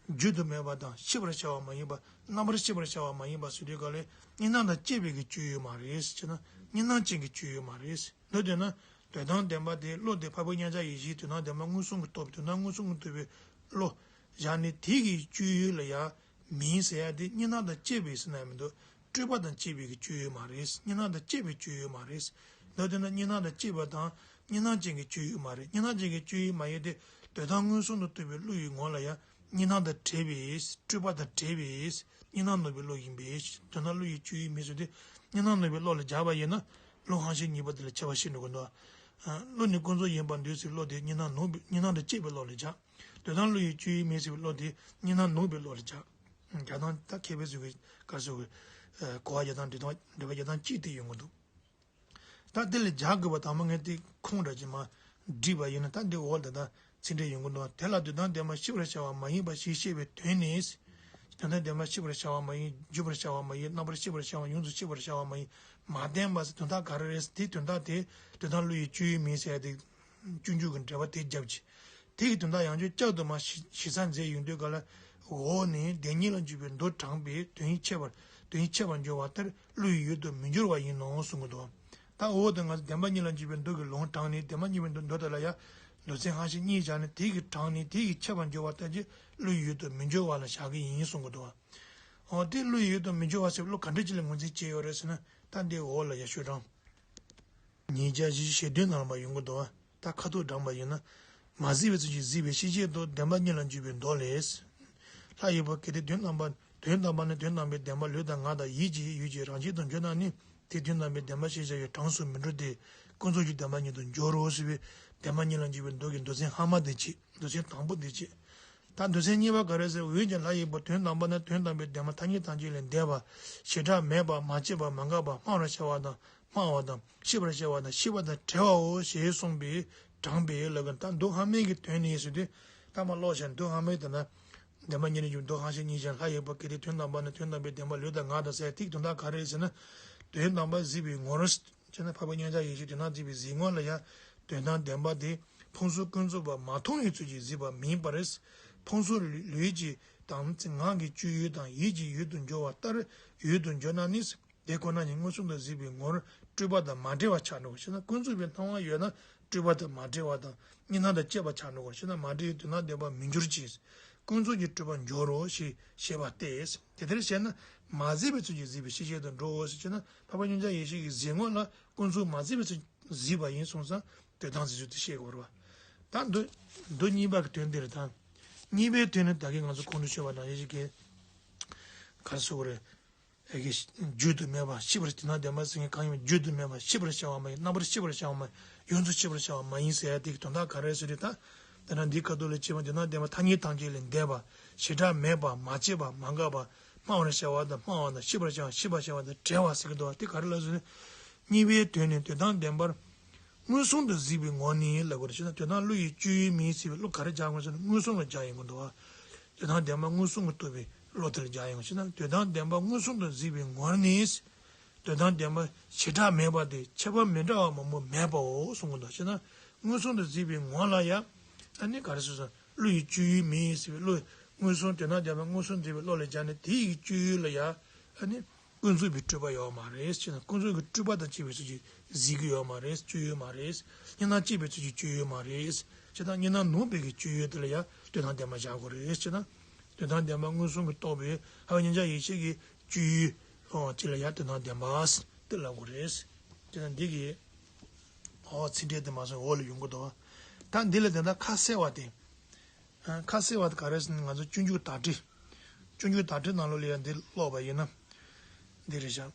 བརྗོད་དུ་མེད་པ་དང་ཤེས་པར་བྱ་བ་མ་ཡིན་པ། རྣམ་པར་ཤེས་པར་བྱ་བ་མ་ཡིན་པ་ཟེར་དུས་ག་ལ་གཉིས་སྣང་དང་བཅས་པའི་གི་སྤྱོད་ཡུལ་མ་རེད་ཟེར་ན། གཉིས་སྣང་ཅན་གྱི་སྤྱོད་ཡུལ་མ་རེད་ཟེར། མདོར་བསྡུས་ན། དོན་དམ་བདེན་པ་དེ་བློ་དེ་འཕགས་པའི་མཉམ་གཞག་ཡེ་ཤེས། དོན་དམ་བདེན་པ་མངོན་སུམ་གྱིས་རྟོགས་པའི། དོན་དམ་མངོན་སུམ་གྱིས་རྟོགས་པའི་བློ་བཞག་ནས། དེ་གི་སྤྱོད་ཡུལ་ལ་ཡང་མིན་ཟེར་ཡ་དེ་གཉིས་སྣང་དང་བཅས་པའི་ཟེར་ན་མི་འདུག་སྤྲོས་པ་དང་བཅས་པའི་གི་སྤྱོད་ཡུལ་མ་རེད། གཉིས་སྣང་དང་བཅས་པའི་སྤྱོད་ཡུལ་མ་རེད། མདོར་བསྡུས་ན་གཉིས་སྣང་དང་བཅས་པ་དང་། གཉིས་སྣང་ཅན་གྱི་སྤྱོད་ཡུལ་མ་རེད། གཉིས་སྣང་ཅན་གྱི་སྤྱོད་ཡུལ་མ་ཡིན་ཏེ། དོན་དམ་མངོན་སུམ་དུ་རྟོགས་པའི་བློ་ཡི་ངོ་ལ་ཡང་གཉིས་སྣང་དང་བྲལ་བའི། སྤྲོས་པ་དང་བྲལ་བའི་གཉིས་སྣང་ནོར་བུའི་བློ་ཡིན་པས། དོན་དམ་བློ་ཡི་སྤྱོད་ཡུལ་མིན་ཟེར་ཏེ། གཉིས་སྣང་ནོར་བུའི་བློ་ལ་སྦྱར་བ་ཡིན་ན། བློ་ཧང་ཤེས་སྙིང་པོ་དེ་ལ་ཁྱད་པར་ཕྱེ་འགྲོ་གི་འདུག་ཨ། བློ་ནི་ཀུན་རྫོབ་ཡིན་པར་འདོད་ཟེར་བའི་བློ་དེ་གཉིས་སྣང་ནོར་བུ། གཉིས་སྣང་དང་བཅས་པའི་བློ་ལ་སྦྱར། དོན་དམ་བློ་ཡི་སྤྱོད་ཡུལ་མིན་ཟེར་བའི་བློ་དེ་གཉིས་སྣང་ནོར་བུའི་བློ་ལ་སྦྱར། རྒྱག་སྟངས་ད་མཁས་པའི་ཚུལ་གྱི་སྐབས་སུ་གི། ཨ། གོ་བ་རྒྱག་སྟངས་འགྲེལ་སྟངས། འགྲེལ་པ་རྒྱག་སྟངས་གཅིག་དེ་ཡོང་གི་འདུག་ད་དེ་ལ་སྦྱར་དགོས་པ་དང་པོ་ངས་དེ་ཁུངས་འདྲ་ཅིག་མར་བསྒྲིགས་པ་ཡིན་ན། ད་འདི་འོག་ལ་ད་ལྟ་ཚིག་འགྲེལ་ཡོང་གི་འདུག་དེ་ལ་དོན་དམ་བདེན་པ་ཤེས་པར་བྱ་བ་མ་ཡིན་པ་ཞེས་བཤད་པའི་དོན་ནི། དོན་དམ་བདེན་པ་ཤེས་པར་བྱ་བ་མ་ཡིན། བརྗོད་པར་བྱ་བ་མ་ཡིན། རྣམ་པར་ཤེས་པར་བྱ་བ། ཡོངས་སུ་ཤེས་པར་བྱ་བ་མ་ཡིན། མ་བརྟེན་པ་ཟེར་དོན་དག་ག་རེ་རེད་ཟེར། དེའི་དོན་དག་དེ་དོན་དམ་བློ་ཡི་སྤྱོད་ཡུལ་མིན་ཟེར་ཡ་དེ། སྤྱོད་འཇུག་གི་འགྲེལ་པ་དེ་བརྒྱབ་ཅིང་། དེ་ཡི་དོན་དག་ཡང་བསྐྱར་བསྐྱར་དུ་མར་ཞིབ་ཞིབ་ཚགས་མཛད་ཡོང་དུས་ག་ལ། འོག་ནས་བདེན་གཉིས་ལ་འཇུག་པའི་མདོ་དྲངས་པས་དོན་ཡིད་ཆེས་པར། དོན་ཡིད་ཆེས་པར་འགྱུར་བ་ལྟར་བློ་ཡི་ཡུལ་དུ་མི་འགྱུར་བ་ཡིན་ནོ་གསུང་གི་འདུག་ད་འོག་ཏུ་ང་ཚོ་བདེན་པ་གཉིས་ལ་འཇུག་པའི་མདོ་གི་ལུང་དྲངས་ནས། བདེན་པ་གཉིས་པའི་མདོ་མདོ་དེ་ལ་ཡང་མདོ་ཚན་ཧང་ཤེས་གཉིས་བཞག་ནས། དེ་གི་དྲངས་ནས་དེ་ཡིད་ཆེས་པར་འགྱུར་བ་ལྟར་གྱི་བློ་ཡི་ཡུལ་དུ་མི་འགྱུར་བ་ལ་བཞག་གི་ཡིན་གསུང་གི་འདུག་འོ་དེ་བློ་ཡི་ཡུལ་དུ་མི་འགྱུར་བ་ཟེར་བློ་ག་འདྲ་ཅིག་ལ་ངོས་འཛིན་བྱས་ཡོད་རེད་ཟེར་ན། ད་འདི་འོག་ལ་ཡ་ཤོད་དྲང་། ཉིས་བརྒྱ་བཞི་བཅུ་ཞེ་བདུན་ནང་ལ་མར་ཡོང་གི་འདུག་ད་ཁ་ཐུག་དྲངས་པ་ཡིན་ན། མ་གཟིགས་པའི་ཚུལ་གྱིས་གཟིགས་པའི་ཤེས་བྱེད་དོ། བདེན་པ་གཉིས་ལ་འཇུག་པའི་མདོ་ལས། ལྷ་ཡི་བུ་གལ་ཏེ་དོན་དམ་པ། དོན་དམ་པ་ནི་དོན་དམ་པའི་བདེན་པ་ལུས་དང་ངག་དང་ཡིད་ཀྱི་ཡུལ་གྱི་རང་བཞིན་དུ་འཇོག་ན་ནི། དེ་དོན་དམ་པའི་བདེན་པ་ཞེས་བྱ་བའི་གྲངས་སུ་མི་འགྲོ་སྟེ། ཀུན་རྫོབ་ཀྱི་བདེན་པ་ཉིད་དུ་འགྱུར་རོ་ཟེར་བའི་བདེན་པ་གཉིས་ལ་འཇུག་པའི་མདོ་གི་མདོ་ཚན་སྔ་མ་དེ་གཅིག་མདོ་ཚན་དང་པོ་དེ་གཅིག་ད་མདོ་ཚན་གཉིས་པ་ག་རེ་ཟེར། འོན་ཀྱང་ལྷ་ཡི་བུ་དོན་དམ་པ་ནི་དོན་དམ་པའི་བདེན་པ་ཐ་སྙད་ཐམས་ཅད་ལས་འདས་པ། བྱེ་བྲག་མེད་པ། མ་སྐྱེས་པ། མ་འགགས་པ། སྨྲ་བར་བྱ་བ་དང་སྨྲ་བ་དང་། ཤེས་པར་བྱ་བ་དང་ཤེས་པ་དང་བྲལ་བའོ་ཞེས་གསུངས་པས་དྲངས་པས་ལབ་ཀྱི། ད་མདོ་སྔ་མའི་གི་དོན་ནི་ཟེར་དུས། ད་མར་ཀློག་བྱས་ན་མདོ་སྔ་མའི་དོན་ན། བདེན་པ་གཉིས་ལ་འཇུག་མདོ་ཧང་ཤེས་གཉིས་བཞག་ལྷ་ཡི་བུ་གལ་ཏེ་དོན་དམ་པ་ནི་དོན་དམ་པའི་བདེན་པ་ལུས་དང་ངག་དང་ཟེར། དེའི་དོན་དག་ག་རེ་ཟེར་ན། དོན་དམ་པ་གཟིགས་པའི་ངོར། བྱས་ན་འཕགས་པའི་མཉམ་གཞག་ཡེ་ཤེས་དོན་དམ་གཟིགས་པའི་གཟིགས་ངོ་ལ་ཡང་དོན་དམ་བདེན་པ་དེ་ཕུང་གསུམ་ཀུན་རྫོབ་པ་མ་མཐོང་བའི་ཚུལ་གྱིས་གཟིགས་པ་མིན་པར། ཕུང་གསུམ་ལུས་ཀྱི་དང་ངག་གི་སྤྱོད་ཡུལ་དང་ཡིད་ཀྱི་ཡུལ་དུ་འགྱུར་བ་ལྟར་ཡུལ་དུ་འགྱུར་ན་ནི། དེ་ཁོ་ན་ཉིད་མངོན་སུམ་དུ་གཟིགས་པའི་ངོར་སྤྲོས་པ་དང་མ་བྲལ་བ་ཆགས་འགྲོ་གོ། ཞེ་ན་ཀུན་རྫོབ་པའི་སྣང་བ་ཡོད་ན་སྤྲོས་པ་དང་མ་བྲལ་བ་དང་གཉིས་སྣང་དང་བཅས་པ་ཆགས་འགྲོ་གོ། ཞེ་ན་མ་བྲལ་བའི་དོན་དམ་བདེན་པ་མི་འགྱུར་ཅིང་། ཀུན་རྫོབ་ཀྱི་སྤྲོས་པ་འགྱུར་རོ་ཞེས་བཤད་པ་སྟེ། དེ་ལྟར་བཤད་ན་མ་གཟིགས་པའི་ཚུལ་གྱིས་གཟིགས་པའི་ཤེས་བྱེད་དུ་འགྲོའོ་ཞེས་བྱས་ན། འཕགས་པ་མཉམ་གཞག་ཡེ་ཤེས་ཀྱི་གཟིགས་ངོ་ལ་ཀུན་རྫོབ་མ་གཟིགས་པའི་ཚུལ་གཟིགས་པ་ཡིན་གསུངས་ཙང་དོན་དམ་གཟིགས་ཚུལ་དེ་བཤད་དགོས་རེད་བ། ད་མདོ་མདོ་གཉིས་པ་གི་དོན་འདི་རེད་ད། གཉིས་པའི་དོན་ནི་ད་གིན་ང་ཚོ་གོང་དུ་ཞུས་པ་ནང་བཞིན་གྱི་ག་རེ་ཟེར་དགོས་རེད། ཨེ་གི་བརྗོད་དུ་མེད་པ་ཤེས་པར་དོན་དམ་བདེན་པ་ཟེར་མཁན་གང་ཡིན་པ། བརྗོད་དུ་མེད་པ་ཤེས་པར་བྱ་བ་མ་ཡིན། རྣམ་པར་ཤེས་པར་བྱ་བ་མ་ཡིན། ཡོངས་སུ་ཤེས་པར་བྱ་བ་མ་ཡིན་ཟེར་ཡ་དེ་གི་དོན་དག་ག་རེ་ཟེར་རེད་ད། དེ་ན་འདིའི་ཁ་ཐུག་ལ་སྐྱེས་པ་དོན་དམ་བདེན་པ་ཐ་སྙད་ཐམས་ཅད་ལས་འདས་པ། བྱེ་བྲག་མེད་པ། མ་སྐྱེས་པ། མ་འགགས་པ། སྨྲ་བར་བྱ་བ་དང་སྨྲ་བ་དང་ཤེས་པར་བྱ་བ་ཤེས་པར་བྱ་བ་དང་བྲལ་བ་ཟེར་གི་འདུག་བ། དེ་ག་རེ་ལ་ཟེར་ན། གཉིས་པའི་དོན་ནི་དོན་དམ་བདེན་པར་མངོན་སུམ་དུ་གཟིགས་པའི་ངོར་ནི་ལབ་དགོས་རེད། ཞེ་ན་དོན་དམ་བློ་ཡི་སྤྱོད་ཡུལ་མིན་ཟེར་བའི་བློ་ག་རེ་སྦྱར་དགོས་ཟེར་ན་མངོན་སུམ་ལ་སྦྱར་ཡོང་གི་འདུག་བ། དོན་དམ་བདེན་པ་མངོན་སུམ་གྱིས་རྟོགས་པའི་བློ་དེ་ལ་སྦྱར་ཡོང་། ཞེ་ན་དོན་དམ་བདེན་པ་མངོན་སུམ་དུ་གཟིགས་པའི་ངོར་ནི། དོན་དམ་བདེན་པ་བྱེ་བྲག་མེད་པ་སྟེ་ཁྱད་པར་མི་འདྲ་བ་མང་པོ་མེད་པའོ་གསུང་གི་འདུག་ཞེ་ན་མངོན་སུམ་དུ་གཟིགས་པའི་ངོ་ལ་ཡང་ཨ་ནི་ག་རེ་ཟེར་སོང་། བློ་ཡི་སྤྱོད་ཡུལ་མིན་ཟེར་བའི་བློ། མངོན་སུམ་དོན་དམ་བདེན་པ་མངོན་སུམ་གཟིགས་པའི་བློ་ལ་སྦྱར་ནས་དེ་ཡི་སྤྱོད་ཡུལ་ལ་ཡང་ཨ་ནི། ཀུན་རྫོབ་པའི་སྤྲོས་པ་ཡོད་མ་རེད། ཅེ་ན་ཀུན་རྫོབ་ཀྱི་སྤྲོས་པ་དང་བཅས་པའི་ཚུལ་གྱིས་གཟིགས་ཀྱི་ཡོད་མ་རེད། སྤྱོད་ཡོད་མ་རེད། གཉིས་སྣང་བཅས་པའི་ཚུལ་གྱིས་སྤྱོད་ཡོད་མ་རེད། ཅེ་ན་གཉིས་སྣང་ནོར་བུའི་གི་སྤྱོད་ཡུལ་དེ་ལ་ཡང་དོན་དམ་བདེན་པ་བཞག་དགོས་རེད། ཅེ་ན་དོན་དམ་བདེན་པ་མངོན་སུམ་གྱིས་རྟོགས་པའི་འཕགས་པའི་མཉམ་གཞག་ཡེ་ཤེས་ཀྱི་སྤྱོད་ཡུལ་ཨོ་ཅེ་ལ་ཡང་དོན་དམ་བདེན་པ་དེ་ལབ་དགོས་རེད། ཅེ་ན་འདི་གི་ཨོ་ཚིག་འགྲེལ་དེ་མ་སོང་འོག་ལ་ཡོང་གི་འདུག་ད་འདི་ལ་དེ་འདྲ་ཁ་གསལ་བ་དེ། ཁ་གསལ་བ་དེ་ག་རེ་ཟེར་ན་ང་ཚོ་སྤྱོད་འཇུག་བརྡ་འགྲེལ། སྤྱོད་འཇུག་དག་ཁྲིད་ནང་ལོགས་ལ་ཡང་འདི་ཀློག་པ་ཡིན་ན། འདི་རེད་བཞག་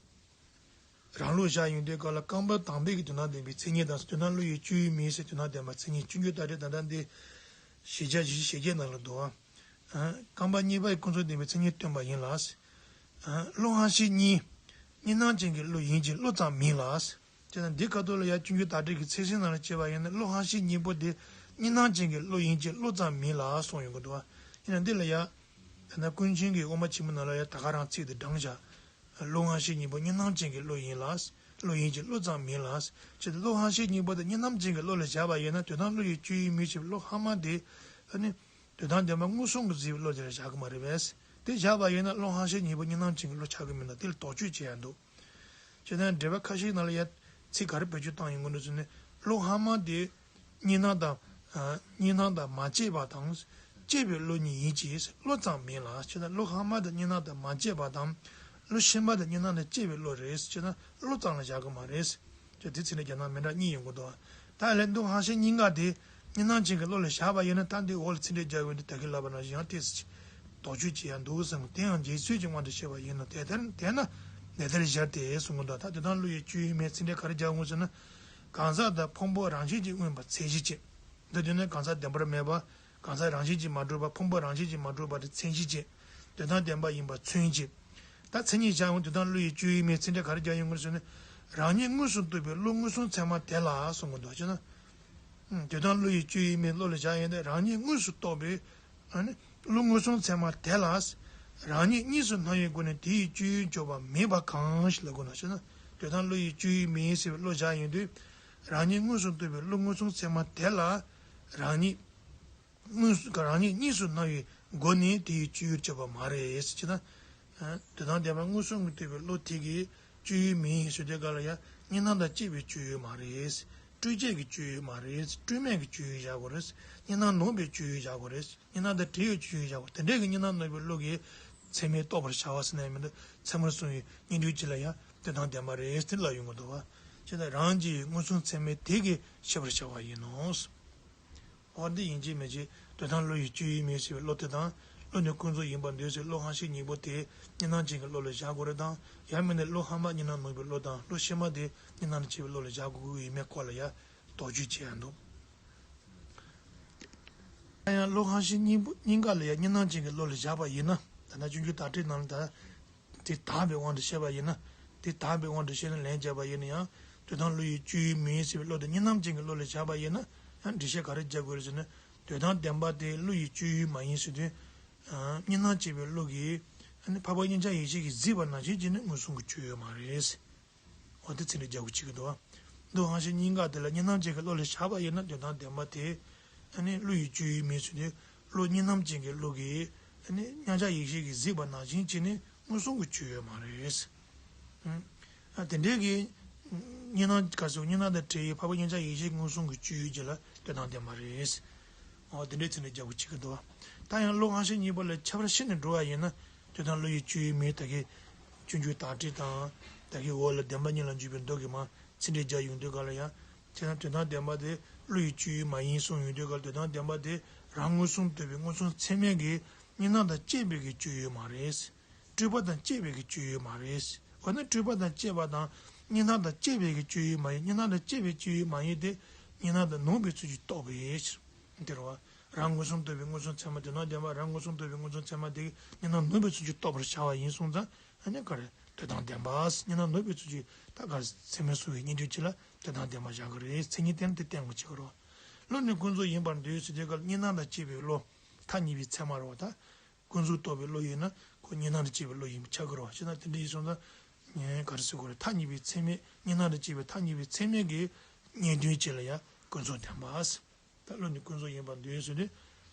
རང་ལུགས་བཞག་ཡོང་དུས་སྐབས་ལ་རྐང་པ་དང་པོའི་གི་དོན་དམ་བདེན་པའི་མཚན་ཉིད་དང་དོན་དམ་བློ་ཡི་སྤྱོད་ཡུལ་མིན་ཟེར་དོན་དམ་བདེན་པ་མཚན་ཉིད། སྤྱོད་འཇུག་དག་ཁྲིད་ད་ལྟ་འདི་བཞི་བརྒྱ་བཞི་བཅུ་ཞེ་བརྒྱད་ནང་ལ་འདུག་ཨ། རྐང་པ་གཉིས་པ་ཡི་ཀུན་རྫོབ་བདེན་པའི་མཚན་ཉིད་སྟོན་པ་ཡིན་ལ། བློ་འཕངས་ཤིང་གཉིས། གཉིས་སྣང་ཅན་གྱི་བློ་ཡིན་གྱི་བློ་ཙམ་མིན་ལ། ཅེ་ན་འདི་ཁ་ཐོག་ལ་ཡང་སྤྱོད་འཇུག་དག་ཁྲིད་ཀྱི་ཚིག་ཟིན་ནང་ལ་བྱས་པ་ཡིན་ན་བློ་འཕངས་ཤིང་གཉིས་པོ་དེ་གཉིས་སྣང་ཅན་གྱི་བློ་ཡིན་གྱི་བློ་ཙམ་མིན་ལ་གསུངས་ཡོང་གི་འདུག་ཡིན་ན་འདི་ལ་ཡང་། ད་ལྟ་ཀུན་མཁྱེན་གྱི་དབུ་མ་ཆེན་མོ་ནང་ལ་ཡང་ད་ག་རང་ཚིག་དེ་བགྲངས་བཞག་བློ་འཕངས་ཤིང་གཉིས་པོ་གཉིས་སྣང་ཅན་གྱི་བློ་ཡིན་ལ། བློ་ཡིན་གྱི་བློ་ཙམ་མིན་ལ། ཅེ་ན་བློ་འཕངས་ཤིང་གཉིས་པོ་དེ་གཉིས་སྣང་ཅན་གྱི་བློ་ལ་བཞག་པ་ཡིན་ན་དོན་དམ་བློ་ཡི་སྤྱོད་ཡུལ་མིན་ཞེས་པའི་བློ་འཕངས་པ་དེ། ཨ་ནི། དོན་དམ་བདེན་པ་མངོན་སུམ་གྱིས་གཟིགས་པའི་བློ་དེ་ལ་བཞག་གི་མ་རེད་པས། དེ་བཞག་པ་ཡིན་ན་བློ་འཕངས་ཤིང་གཉིས་པོ་གཉིས་སྣང་ཅན་གྱི་བློ་ཆགས་ཀྱི་མིན་ན་དེ་ལ་དོགས་གཅོད་བྱེད་ཡ་འདུག་ཅེ་ན་འགྲེལ་པ་ཁ་ཤས་ནང་ལ་ཡང་ཚིག་ག་རེ་བེད་སྤྱོད་བཏང་ཡོང་གི་འདུག་ཟེར་ན། བློ་འཕངས་པ་དེ་གཉིས་སྣང་དང་། གཉིས་སྣང་དང་མ་བཅས་པ་དང་། བཅས་པའི་བློ་གཉིས་ཡིན་གྱི་བློ་ཙམ་མིན་ལ། ཅེ་ན་བློ་འཕངས་པ་དེ་གཉིས་སྣང་དང་མ་བཅས་པ་དང་། བློ་ཤེས་པ་དེ་གཉིས་སྣང་དང་བཅས་པའི་བློ་རེད། ཅེ་ན་བློ་ཙམ་ལ་བཞག་གི་མ་རེད། ཅེས་དེ་ཚིག་འགྲེལ་རྒྱག་སྟངས་མི་འདྲ་གཉིས་ཡོང་གི་འདུག་ད་ལན་བློ་འཕངས་ཤིང་གཉིས་ཀ་དེ་གཉིས་སྣང་ཅན་གྱི་བློ་ལ་བཞག་པ་ཡིན་ན་ད་འདི་འོག་ལ་ཚིག་འགྲེལ་རྒྱག་ཡོང་དུས་ད་གིན་ལབ་པ་ནང་བཞིན་ཡང་ཏོག་ཙམ་དོགས་གཅོད་བྱེད་ཡ་འདུག་བསམ། དེ་ཡང་རྗེས་སུ་ཅིག་དབང་དུ་བྱས་པ་ཡིན་ནོ། དེ་ལྟར་དེས་ན་དེ་ལྟར་སྦྱར་ཏེ་གསུང་གི་འདུག་ད་དེ་དང་བློ་ཡི་སྤྱོད་ཡུལ་མིན་ཚིག་འགྲེལ་ག་རེ་རྒྱག་འོང་ཟེར་ན། གང་ཟག་དང་ཕུང་པོ་རང་བཞིན་གྱིས་མངོན་པ་མཚན་གཞི་བྱས། འདི་དོན་ནི་གང་ཟག་བདེན་པར་མེད་པ། གང་ཟག་རང་བཞིན་གྱིས་མ་གྲུབ་པ། ཕུང་པོ་རང་བཞིན་གྱིས་མ་གྲུབ་པ་དེ་མཚན་གཞི་བྱས། དོན་དམ་བདེན་པ་ཡིན་པ་མཚོན་བྱེད། ད་མཚན་ཉིད་བཞག་ཡོང་དོན་དམ་བློ་ཡི་སྤྱོད་ཡུལ་མིན་ཚིག་འགྲེལ་ག་རེ་རྒྱག་ཡོང་གི་རེད་ཟེར་ན། རང་ཉིད་མངོན་སུམ་རྟོགས་པའི་བློ་མངོན་སུམ་ཚད་མ་དེ་ལ་གསུང་གི་འདུག་ཅེ་ན། དོན་དམ་བློ་ཡི་སྤྱོད་ཡུལ་མིན་བློ་ལ་བཞག་ཡོང་དུས་རང་ཉིད་མངོན་སུམ་རྟོགས་པའི། ཨ་ནི། བློ་མངོན་སུམ་ཚད་མ་དེ་ལ། རང་ཉིད་གཉིས་སུ་སྣང་བའི་སྒོ་ནས་དེ་ཡི་སྤྱོད་ཡུལ་འཇོག་པ་མིན་པ་གང་ཞིག་ལ་གོ་ན་ཞེ་ན། དོན་དམ་བློ་ཡི་སྤྱོད་ཡུལ་མིན་ཟེར་བའི་བློ་བཞག་ཡོང་དུས། རང་ཉིད་མངོན་སུམ་རྟོགས་པའི་བློ་མངོན་སུམ་ཚད་མ་དེ་ལ། རང་ཉིད། དངོས་སུ་རང་ཉིད་གཉིས་སུ་སྣང་བའི་སྒོ་ནས་དེའི་སྤྱོད་ཡུལ་བྱེད་པ་མ་རེད་ཅེ་ན། དོན་དམ་བདེན་པ་མངོན་སུམ་གྱིས་རྟོགས་པའི་བློ་དེ་གི་སྤྱོད་ཡུལ་མིན་ཞུ་དུས་སྐབས་ལ་ཡང་གཉིས་སྣང་དང་བཅས་པའི་སྤྱོད་ཡུལ་མ་རེད། སྤྲོས་བཅས་ཀྱི་སྤྱོད་ཡུལ་མ་རེད། སྤྲོས་མེད་ཀྱི་སྤྱོད་ཡུལ་བཞག་དགོས་རེད། གཉིས་སྣང་ནོར་བའི་སྤྱོད་ཡུལ་བཞག་དགོས་རེད། གཉིས་སྣང་དང་བྲལ་བའི་སྤྱོད་ཡུལ་བཞག་དགོས། དེ་འདྲའི་གི་གཉིས་སྣང་ནོར་བའི་བློ་གི་ཚད་མས་རྟོགས་པར་བྱ་བ་ཟེར་ན་ཡང་མི་འདུག་ཚད་མར་གསུངས་པའི་སྙིང་བསྡུས་ཅིག་ལ་ཡང་དོན་དམ་བདེན་པ་རེད་ཟེར་ལབ་ཡོང་གི་འདུག་བ། ཅེ་ན་རང་གི་མངོན་སུམ་ཚད་མས་དེ་གི་ཤེས་པར་བྱ་བ་ཡིན་ནོ། འོ་འདི་ཡིན་གཅིག་མིན་གཅིག་དོན་དམ་བློ་ཡི་སྤྱོད་ཡུལ་མིན་ཞེས་པའི་བློ་དེ་དང་། བློ་ནི་ཀུན་རྫོབ་ཡིན་པར་འདོད་ཟེར་བློ་འཕངས་ཤིང་གཉིས་པོ་དེ་གཉིས་སྣང་ཅན་གྱི་བློ་ལ་བཞག་དགོས་རེད་དང་། ཡང་མིན་ན་བློ་འཕངས་པ་གཉིས་སྣང་ནོར་བའི་བློ་དང་བློ་ཤེས་པ་དེ་གཉིས་སྣང་ལ་བྱེད་པའི་བློ་ལ་བཞག་དགོས་ཀྱི་ཡོད་མེད་སྐོར་ལ་ཡང་དོགས་གཅོད་བྱེད་ཡ་འདུག་ཡང་བློ་འཕངས་ཤིང་གཉིས་པོ་གཉིས་ཀ་ལ་ཡང་གཉིས་སྣང་ཅན་གྱི་བློ་ལ་བཞག་པ་ཡིན་ན། ད་ལྟ་སྤྱོད་འཇུག་དག་ཁྲིད་ནང་ལ་ད། དེ་དག་པའི་དབང་དུ་བྱས་པ་ཡིན་ན། དེ་དག་པའི་དབང་དུ་བྱས་ནས་ལན་བརྒྱབ་པ་ཡིན་ན་ཡང་། དོན་དམ་བློ་ཡི་སྤྱོད་ཡུལ་མིན་ཟེར་བའི་བློ་དེ་གཉིས་སྣང་ཅན་གྱི་བློ་ལ་བཞག་པ་ཡིན་ན། ཡང་འགྲེལ་བཤད་ག་རེ་རྒྱག་དགོས་རེད་ཟེར་ན། དོན་དམ་བདེན་པ་དེ་བློ་ཡི་སྤྱོད་ཡུལ་མ་ཡིན་ཟེར་དུས། གཉིས་སྣང་བཅས་པའི་བློ་གིས། འཕགས་པ་མཉམ་གཞག་ཡེ་ཤེས་ཀྱིས་གཟིགས་པ་ནང་བཞིན་བྱས་ནས་མངོན་སུམ་གྱི་སྤྱོད་ཡུལ་མ་རེད། འོ་དེ་ཚིག་འགྲེལ་རྒྱག་དགོས་བྱེད་ཀྱི་འདུག་བ། བློ་འཕངས་ཤིང་གཉིས་ཀ་དེ་ལ་གཉིས་སྣང་ཅན་གྱི་བློ་ལ་བཞག་པ་ཡིན་ན་དོན་དམ་བདེན་པ་དེ། ཨ་ནི་བློ་ཡི་སྤྱོད་ཡུལ་མིན་ཟེར་དུས། བློ་གཉིས་སྣང་ཅན་གྱི་བློ་གིས། ཨ་ནི་མཉམ་གཞག་ཡེ་ཤེས་ཀྱིས་གཟིགས་པ་ནང་བཞིན་བྱས་ནས་མངོན་སུམ་གྱི་སྤྱོད་ཡུལ་མ་རེད། ཨ་དེ་འདྲའི་གི། གཉིས་སྣང་ག་སོགས་གཉིས་སྣང་དང་བྲལ་བའི་འཕགས་པ་མཉམ་གཞག་ཡེ་ཤེས་མངོན་སུམ་གྱི་སྤྱོད་ཡུལ་ཅིག་ལ་དོན་དམ་བདེན་པ་རེད། འོ་དེ་འདྲའི་ཚིག་འགྲེལ་རྒྱག་དགོས་བྱེད་ཀྱི་འདུག་བ། ད་ཡང་བློ་འཕངས་ཤིང་གཉིས་པོ་ལ་ཁྱད་པར་ཕྱེ་ནས་འགྲོ་བ་ཡིན་ན། དོན་དམ་བློ་ཡི་སྤྱོད་ཡུལ་མིན་ད་གི། སྤྱོད་འཇུག་དག་ཁྲིད་དང་། ད་གི་འོག་ལ་བདེན་པ་གཉིས་ལ་འཇུག་པའི་མདོ་གི་མ་ཚིག་འགྲེལ་རྒྱག་ཡོང་དུས་སྐབས་ལ་ཡང་། བྱས་ན་དོན་དམ་བདེན་པ་དེ་བློ་ཡི་སྤྱོད་ཡུལ་མ་ཡིན་གསུངས་ཡོང་དུས་སྐབས་ལ་དོན་དམ་བདེན་པ་དེ་རང་མངོན་སུམ་རྟོགས་པའི་མངོན་སུམ་ཚད་མས་ཀྱི་གཉིས་སྣང་དང་བཅས་པའི་གི་སྤྱོད་ཡུལ་མ་རེད། སྤྲོས་པ་དང་བཅས་པའི་གི་སྤྱོད་ཡུལ་མ་རེད། འོ་ན་སྤྲོས་པ་དང་བཅས་པ་དང་གཉིས་སྣང་དང་བཅས་པའི་གི་སྤྱོད་ཡུལ་མ་ཡིན། གཉིས་སྣང་དང་བཅས་པའི་སྤྱོད་ཡུལ་མ་ཡིན་ཏེ། གཉིས་སྣང་དང་ནོར་བའི་ཚུལ་གྱིས་རྟོགས་པའི་ཕྱིར། དེ་རེད་བ། རང་མངོན་སུམ་རྟོགས་པའི་མངོན་སུམ་ཚད་མ་དེ་ནོར་བདེན་པ་རང་མངོན་སུམ་རྟོགས་པའི་མངོན་སུམ་ཚད་མ་དེ་གཉིས་སྣང་ནོར་བའི་ཚུལ་གྱིས་རྟོགས་པར་བྱ་བ་ཡིན་གསུངས་ཙང་། ཨ་ནི་ག་རེ། དོན་དམ་བདེན་པ། གཉིས་སྣང་ནོར་བའི་ཚུལ་གྱིས་ད་ག་ཚད་མས་གསུངས་པའི་སྙིང་བསྡུས་ཅིག་ལ་དོན་དམ་བདེན་པ་བཞག་གི་རེད། མཚན་ཉིད་དེ་ནི་དེ་བསྟན་དགོས་བྱེད་ཀྱི་རེད་བ། བློ་ནི་ཀུན་རྫོབ་ཡིན་པར་འདོད་ཟེར་དུས་སྐབས་གཉིས་སྣང་དང་བཅས་པའི་བློ། ཐ་སྙད་པའི་ཚད་མ་རེད་བ་ད། ཀུན་རྫོབ་རྟོགས་པའི་བློ་ཡིན་ན་ཁོ་གཉིས་སྣང་དང་བཅས་པའི་བློ་ཡིན་པ་ཆགས་ཀྱི་རེད་བ། ཅེ་ན་དེ་འདྲ་ཡིན་སོང་ཙང་། ངས་ག་རེ་ཟེར་དགོས་རེད། ཐ་སྙད་པའི་ཚད་མས་གཉིས་སྣང་དང་བཅས་པའི་ཐ་སྙད་པའི་ཚད་མས་ཀྱི་གཉིས་དོན་ཅིག་ལ་ཡང་ཀུན་རྫོབ་བདེན་པ། ད་བློ་ནི་ཀུན་རྫོབ་ཡིན་པར་འདོད་ཟེར་ནས།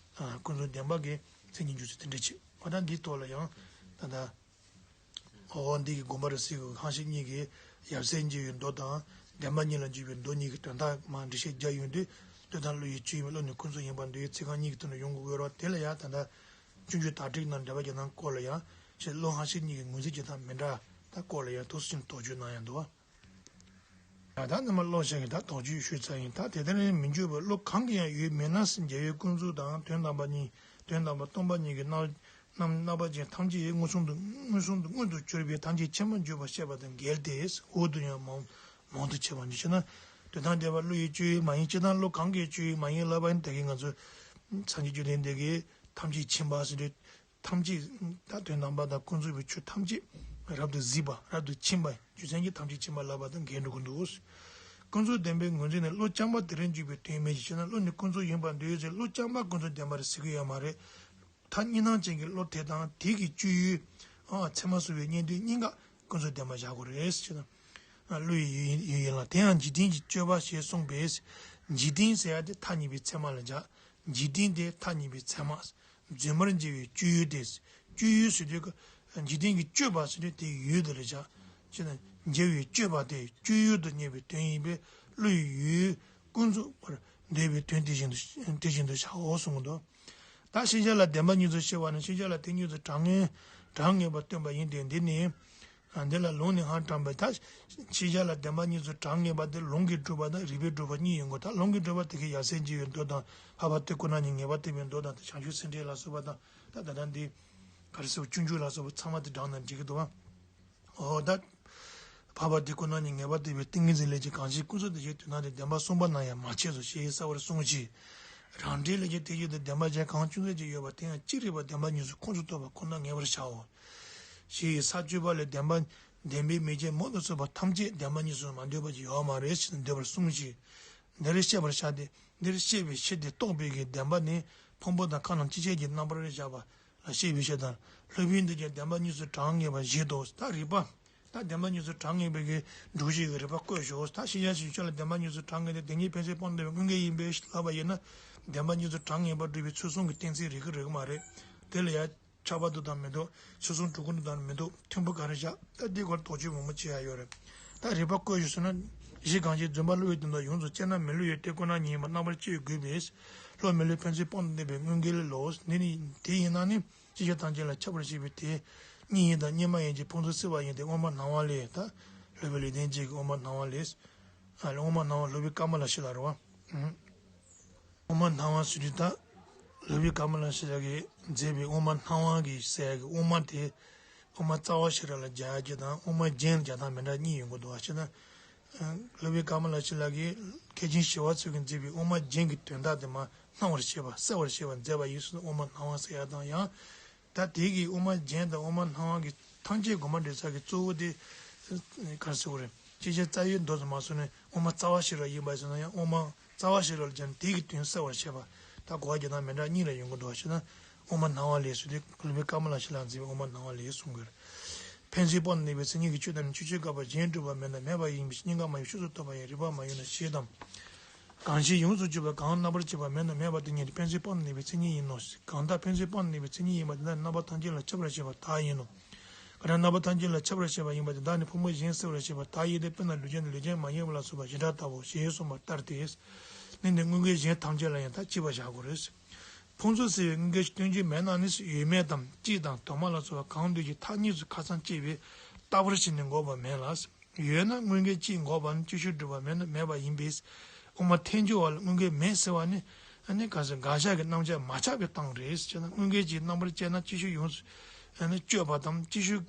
ཀུན་རྫོབ་བདེན་པ་གི་མཚན་ཉིད་འཇོག་ཚུལ་དེ་འདྲ་ཅིག་འོ་ད་འདིའི་ཐོག་ལ་ཡང་ད་ལྟ། འོ་འདི་གི་དགོངས་པ་རེ་ཟེར་གི་འཕངས་ཤིང་གཉིས་ཀྱི་ཡབ་སྲས་མཇལ་བའི་མདོ་དང་བདེན་པ་གཉིས་ལ་འཇུག་པའི་མདོ་གཉིས་ཀྱི་དོན་དག་མར་འགྲེལ་བཤད་རྒྱག་ཡོང་དུས། དོན་དམ་བློ་ཡི་སྤྱོད་ཡུལ་མིན་བློ་ནི་ཀུན་རྫོབ་ཡིན་པར་འདོད་ཡུལ་ཚིག་རྐང་གཉིས་ཀྱི་དོན་དུ་ཡོང་དགོས་ཀྱི་རེད་བ། དེ་ལ་ཡང་ད་ལྟ་སྤྱོད་འཇུག་དག་ཁྲིད་ནང་འགྲེལ་པ་རྒྱག་སྟངས་སྐོར་ལ་ཡང་ཞེས་བློ་འཕངས་ཤིང་གཉིས་ཀྱི་ངོས་འཛིན་བྱེད་སྟངས་མི་འདྲ་ད་སྐོར་ལ་ཡང་ཐུགས་སུ་ཆུད་དོགས་གཅོད་གནང་ཡང་འདུག་བ། ཡང་དག་རྣམ་པར་བློ་བཞག་གི་ད་དོགས་གཅོད་ཞུས་ཚར་ཡིན། ད་དེ་ལྟར་མི་འཇུག་པའི་བློ་གང་གི་ཡང་ཡུལ་མེད་ན། རྒྱལ་བའི་ཀུན་རྫོབ་དང་དོན་དམ་པ་གཉིས། དོན་དམ་པ་སྟོང་པ་ཉིད་ཀྱི་སྣང་ རྣམ་རྣམ་པ་ཅན་ཐམས་ཅད་མངོན་སུམ་དུ་མངོན་སུམ་དུ་མངོན་དུ་གྱུར་པའི་ཐམས་ཅད་མཁྱེན་པར་འགྱུར་བར་བཤད་པ་དང་འགལ་ཏེ། འོག་ཏུ་ཡང་མང་མང་དུ་འཆད་པ་ནི་ཞེ་ན། དོན་དམ་བདེན་པ་བློ་ཡི་སྤྱོད་ཡུལ་མ་ཡིན་ཕྱིར་ན། བློ་གང་གིས་སྤྱོད་ཡུལ་མ་ཡིན་ལབ་པ་ཡིན། ད་གིན་ང་ཚོ་སངས་རྒྱས་བཅོམ་ལྡན་འདས་ཀྱིས་ཐམས་ཅད་མཁྱེན་པ་ཟེར་དུས། ཐམས་ཅད་ད་དོན་དམ་པ་དང་ཀུན་རྫོབ་པའི་ཆོས་ཐམས་ཅད་རབ་ཏུ་གཟིགས་པ། རབ་ཏུ་ཕྱིན་པ། རྒྱུ་མཚན་གྱིས་ཐམས་ཅད་མཁྱེན་པ་ལབ་པ་དང་འགལ་འགྲོ་གི་འདུག། ཀུན་རྫོབ་བདེན་པའི་ངོས་འཛིན་ནི་བློ་རྐྱང་པ་དེ་རུ་འཇུག་པའི་དོན་མིན་ཞེ་ན། བློ་ནི་ཀུན་རྫོབ་ཡིན་པར་འདོད་ཡོད་ཚེ། བློ་རྐྱང་པ་ཀུན་རྫོབ་བདེན་པ་རེད་ཟེར་གྱི་ཡོད་མ་རེད། ཐ་སྙད་སྣང་ཅན་གྱི་བློ་དེ་དང་དེ་གི་སྤྱོད་ཡུལ། ཨ། ཚད་མ་གསུམ་པའི་གཉིས་འདོད་གཉིས་ཀ་ཀུན་རྫོབ་བདེན་པར་བཞག་དགོས་རེད་ཟེར་ན། བློ་ཡི་ཡུལ་ཡིན་ལ། དེ་ཡང་འཇིག་རྟེན་གྱི་སྤྱོད་པ་ཞེས་གསུངས་པས། འཇིག་རྟེན་ཟེར་ཡ་དེ་ཐ་སྙད་པའི་ཚད་མ་ལ་བཞག། འཇིག་རྟེན་དེ་ཐ་སྙད་པའི་ཚད་མ། རྫུན་མར་འགྱུར་བའི་སྤྱོད་ཡུལ་དེ། སྤྱོད་ཡུལ་ཟེར་དུས་ཀ་འཇིག་རྟེན་གྱི་སྤྱོད་པ་ཟེར་དུས་དེའི་ཡུལ་དེ་ལ་བཞག། ཅེ་ན། འགྱུར་བའི་སྤྱོད་པ་དེ་སྤྱོད་ཡུལ་དུ་གཉེར་བའི་དོན་ཡིན་པས། བློ་ཡི་ཡུལ་ཀུན་རྫོབ་པར་འདོད་པའི་དོན་དེ་བཞིན་དུ་དེ་བཞིན་དུ་བྱའོ་གསུངས་འདུག། ད་ཤེས་བྱ་ལ་བདེན་པ་གཉིས་སུ་ཕྱེ་བ་ནི། ཤེས་བྱ་ལ་དེ་གཉིས་སུ་གྲངས་ངེས་གྲངས་ངེས་པར་སྟོན་པ་ཡིན་ཏེ། འདི་ནི། འདི་ལ་ལུང་ནི་ཧང་དྲངས་པས། ད་ཤེས་བྱ་ལ་བདེན་པ་གཉིས་སུ་གྲངས་ངེས་པ་དེ་ལུང་གིས་སྒྲུབ་པ་དང་རིགས་པས་སྒྲུབ་པ་གཉིས་ཡོང་གི། ད་ལུང་གིས་སྒྲུབ་པ་དེ་གའི་ཡབ་སྲས་འཇིགས་པའི་མདོ་དང་། འཕགས་པ་སྟེ་ཁོ་ན་ཉིད་ངེས་པ་སྟོན་པའི་མདོ་དང་། དེ་བྱང་ཆུབ་སེམས་འགྲེལ་ལ་སོགས་པ་དང་། ད་ད་ལྟ་འདི་ག་རེ་ཟེར། སྤྱོད་འཇུག་ལ་སོགས་པ་ཚང་མ་དེ་དྲངས་ན་འགྲིག་གི་འདུག་བ། འོ་ད། འཕགས་པ་སྟེ་ཁོ་ན་ཉིད་ངེས་པ་སྟོན་པའི་ཏིང་ངེ་འཛིན་ལས་ཀྱི་གང་ཞིག་ཀུན་རྫོབ་དེ་བཞིན་དུ་ན་དེ་བདེན་པ་གསུམ་པ་ན་ཡང་མ་ཁྱབ་སོ་ཞེས་གསལ་བར་གསུངས་ཤིང་། རང་འགྲེལ་ལས་ཀྱི་དེ་བཞིན་དུ་བདེན་པ་གཞན་གང་ཅུང་ཟད་ཅིག་ཡོད་པ་དེ་ཡང་ཅི་རིགས་པ་བདེན་པ་གཉིས་སུ་ཁོངས་སུ་གཏོགས་པ་ཁོ་ན་ངེས་པར་བྱའོ། ཞེས་ས་བཅུ་པ་ལས་བདེན་པ་བདེན་པའི་མིག་ཅན་མུ་སྟེགས་ཚོགས་པ་ཐམས་ཅད་བདེན་པ་གཉིས་སུ་མ་འདོད་པ་ཅིག་ཡོད་མ་རེད་ཅེས་འདོད་པར་གསུངས་ཤིང་། འདིར་བཤད་པར་བྱ་སྟེ། འདིར་བཤད་པའི་ཕྱིར་དེ་རྟོགས་པའི་གི་བདེན་པ་ནི་ཕུང་པོ་དང་ཁམས་རྣམས་ཅི་བྱེད་ཀྱི་རྣམ་པར་བཞག་པ་ལ་བཤད་པའི་ཕྱིར་དང་། སློབ་དཔོན་འདི་ཀྱང་བདེན་པ་གཉིས་སུ་གྲངས་ངེས་པ་བཞེད་དོ། ད་རིགས་པ། ད་བདེན་པ་གཉིས་སུ་གྲངས་ངེས་པའི་གི་སྒྲུབ་བྱེད་ཀྱི་རིགས་པ་བཀོད་ཞོག། ད་ཤེས་བྱ་ཞིག་ཆོས་ལ་བདེན་པ་གཉིས་སུ་གྲངས་ངེས་ཏེ། དེ་ཉིད་ཕན་ཚུན་སྤངས་ནས་འདོད་པའི་དངོས་འགལ་ཡིན་པས་ལབ་པ་ཡིན་ན། བདེན་པ་གཉིས་སུ་གྲངས་ངེས་པར་སྒྲུབ་པའི་ཚུལ་གསུམ་གྱི་གཏན་ཚིགས་རིགས་ཀྱི་རིགས་མ་རེད། དེ་ལ་ཡང་ཁྱབ་པ་འདུག་དང་མི་འདུག། ཚུལ་གསུམ་གྲུབ་ཀྱི་འདུག་དང་མི་འདུག། མཐུན་པོ་ག་རེ་བཞག། ད་འདི་སྐོར་དོགས་གཅོད་མང་པོ་བྱེད་ཡ་ཡོད་རེད། ད་རིགས་པ་བཀོད་ཞོག་ཟེར་ན། གཞི་གང་ཞིག་རྫུན་པ་བློ་ཡི་དོན་དུ་ཡོངས་སུ་དཔྱད་ན། མི་བསླུ་བའི་གཏེར་ཁོ་ན་ཉིད་ཡིན་པ་རྣམ་པར་དཔྱད་དགོས་པས། བློ་མི་བསླུ་ཕན་ཚུན་སྤངས་ནས་འདོད་པའི་དངོས་འགལ་ལོ། འདི་ནི་དེ་ཡིན་ན་ནི། ཅི་ཕྱིར་ཐམས་ཅད་ལ་ཁྱབ་པར་བྱེད་པའི་དེ་གཉིས་ཡིན་དང་། གཉིས་མ་ཡིན་གྱི་ཕུང་སོགས་སེལ་བ་ཡིན་ཏེ། དབུ་མ་སྣང་བ་ལས། ད་སློབ་དཔོན་ལེགས་ལྡན་འབྱེད་ཀྱི་དབུ་མ་སྣང་བ་ལས། ཨ་ལས་དབུ་མ་སྣང་བ་སློབ་དཔོན་ཀ་མ་ལ་ཤཱི་ལ་རེད་བ། ཨུམ། དབུ་མ་སྣང་བ་ཟེར་དུས་ད། སློབ་དཔོན་ཀ་མ་ལ་ཤཱི་ལ་གིས་མཛད་པའི་དབུ་མ་སྣང་བ་གི་ཟེར་ཡ་གི་དབུ་མ་དེ། དབུ་མ་རྩ་བ་ཤེས་རབ་ལ་སྦྱར་ཡ་གི་དང་དབུ་མ་རྒྱན་ལ་སྦྱར་སྟངས་མི་འདྲ་གཉིས་ཡོང་གི་འདུག་བ། ཅེ་ན། སློབ་དཔོན་ཀ་མ་ལ་ཤཱི་ལ་གིས་མཁས་ཆེན་ཞི་བ་འཚོ་གིས་མཛད་པའི་དབུ་མ་རྒྱན་གྱི་དོན་དག་དེ་མར་སྣང་བར་བྱེད་པ་གསལ་བར་བྱེད་པ་མཛད་པ་ཡིན་ཟེར་ན་དབུ་མ་སྣང་བ་ཟེར་ཡ་དང་ཡང་། ད་དེ་གི་དབུ་མ་རྒྱན་དང་དབུ་མ་སྣང་བ་གི་ཐམས་ཅད་དགོངས་པ་འགྲེལ་ས་གི་གཙོ་བོ་དེ་ག་རེ་ཟེར་དགོས་རེད། ཅིའི་ཕྱིར་རྩ་བའི་མདོ་ཙམ་མ་སོང་ནས་དབུ་མ་རྩ་བ་ཤེས་རབ་ཡིན་པ་ཟེར་ན་ཡང་དབུ་མ་རྩ་བ་ཤེས་རབ་ལ་སྦྱར་ནས་དེ་གི་དོན་གསལ་བར་བྱེད་པ། ད་གོ་བ་རྒྱག་སྟངས་མི་འདྲ་གཉིས་ལ་ཡོང་གི་འདུག་བ། ཅེ་ན། དབུ་མ་སྣང་བ་ལས་ཟེར་དུས་སློབ་དཔོན་ཀ་མ་ལ་ཤཱི་ལ་མཛད་པའི་དབུ་མ་སྣང་བ་ལས་གསུང་གི་རེད། ཕན་ཚུན་སྤངས་ནས་འདོད་པའི་མཚན་ཉིད་ཀྱི་ཆོས་རྣམས་ནི། ཅིག་ཤོས་འགག་པ་གཞན་སྒྲུབ་པ་མེད་ན་མེད་པ་ཡིན་པས། གཉིས་ཀ་མ་ཡིན་ཕྱོགས་སུ་གཏོགས་པ་ཡིན། རིགས་པ་མ་ཡིན་ནོ་ཞེས་དང་། གང་ཞིག་ཡོངས་སུ་གྱུར་པ་གང་རྣམ་པར་བཅད་པ་མེད་ན་མེད་པ་དེ་ཉིད་ནི་ཕན་ཚུན་སྤངས་ནས་འདོད་པའི་མཚན་ཉིད་ཡིན་ནོ། གང་དག་ཕན་ཚུན་སྤངས་ནས་འདོད་པའི་མཚན་ཉིད་ཡིན་པ་དེ་དག་ནི་རྣམ་པ་ཐམས་ཅད་ལ་ཁྱབ་པར་བྱེད་པ་དག་ཡིན་ནོ། གང་རྣམ་པ་ཐམས་ཅད་ལ་ཁྱབ་པར་བྱེད་པ་ཡིན་པ་དེ་དག་ནི་ཕུང་པོ་གཞན་སེལ་བར་བྱེད་པ་དག་ཡིན་ཏེ། དཔེར་ན་ལུས་ཅན་དང་ལུས་ཅན་མ་ཡིན་པ་ལ་སོགས་པ་བཞིན་སྒྲ་ལྟ་བུ་ཞེས་གསུངས་པ་ལྟར་ཏེ། ནི་འདི་དངོས་འགལ་གཞན་ཐམས་ཅད་ལ་ཡང་དག་གཅིག་པ་བཞག་དགོས་རེད། ཕུང་སོགས་སེལ་བའི་དངོས་འགལ་གྱི་སྟོན་རྒྱུ་མེད་ན་ནི། ཡོད་མེད་དམ་གཅིག་དང་དུ་མ་ལ་སོགས་པ་གང་འདོད་ཀྱི་མཐའ་གཉིས་སུ་ཁ་ཚང་བཅད་པས་ལྟ་བུར་བྱས་ནས་འགོག་པ་མེད་ལ། ཡོད་ན་དངོས་འགལ་གཅིག་འགོག་པ་ནི། ཅིག་ཤོས་སྒྲུབ་པ་མེད་ན་མེད་པ་ཡིན་པས། དབུ་མ་ཐལ་འགྱུར་བ་ལ་དངོས་འགལ་མེད་ཟེར་བ་ནི། ཨ་ནི་ག་ཟེར། དགག་བཞག་གི་རྣམ་གཞག་མ་ཆགས་པའི་སྟངས་རེད་ཟེར་ན། དངོས་འགལ་གྱི་རྣམ་པར་དཔྱད་ན་ཅིག་ཤོས་ཡོངས་སུ་ཨ་ནི་གཅོད་པ་དང་། ཅིག་ཤོས་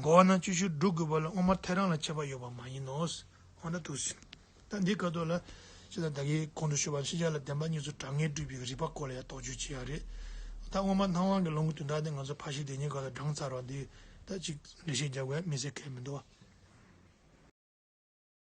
འགོག་ན་ཅིག་ཤོས་སྒྲུབ་དགོས་པ་ལ་དབུ་མ་ཐལ་རང་ལ་ཁྱད་པར་ཡོད་པ་མ་ཡིན་ནོ། འོ་ན་འདུག་སེ། ད་འདི་སྐབས་ཐོག་ལ་ཅི་ད་ད་གིན་གོང་དུ་ཞུས་པ་ཤེས་བྱ་ལ་བདེན་པ་གཉིས་སུ་གྲངས་ངེས་སྒྲུབ་པའི་རིགས་པ་སྐོར་ལ་ཡང་དོགས་གཅོད་བྱེད་ཡ་རེད། ད་དབུ་མ་སྣང་བ་གི་ལུང་གི་དོན་དག་དེ་ང་ཚོ་ཕར་ཕྱིན་དེ་གཉིས་ཀ་ལ་བགྲངས་ཚར་བ་འདི་ད་ཅིག་འགྲེལ་བཤད་རྒྱག་དགོས་ཡ་དམིགས་བསལ་གང་ཡང་མི་འདུག་བ།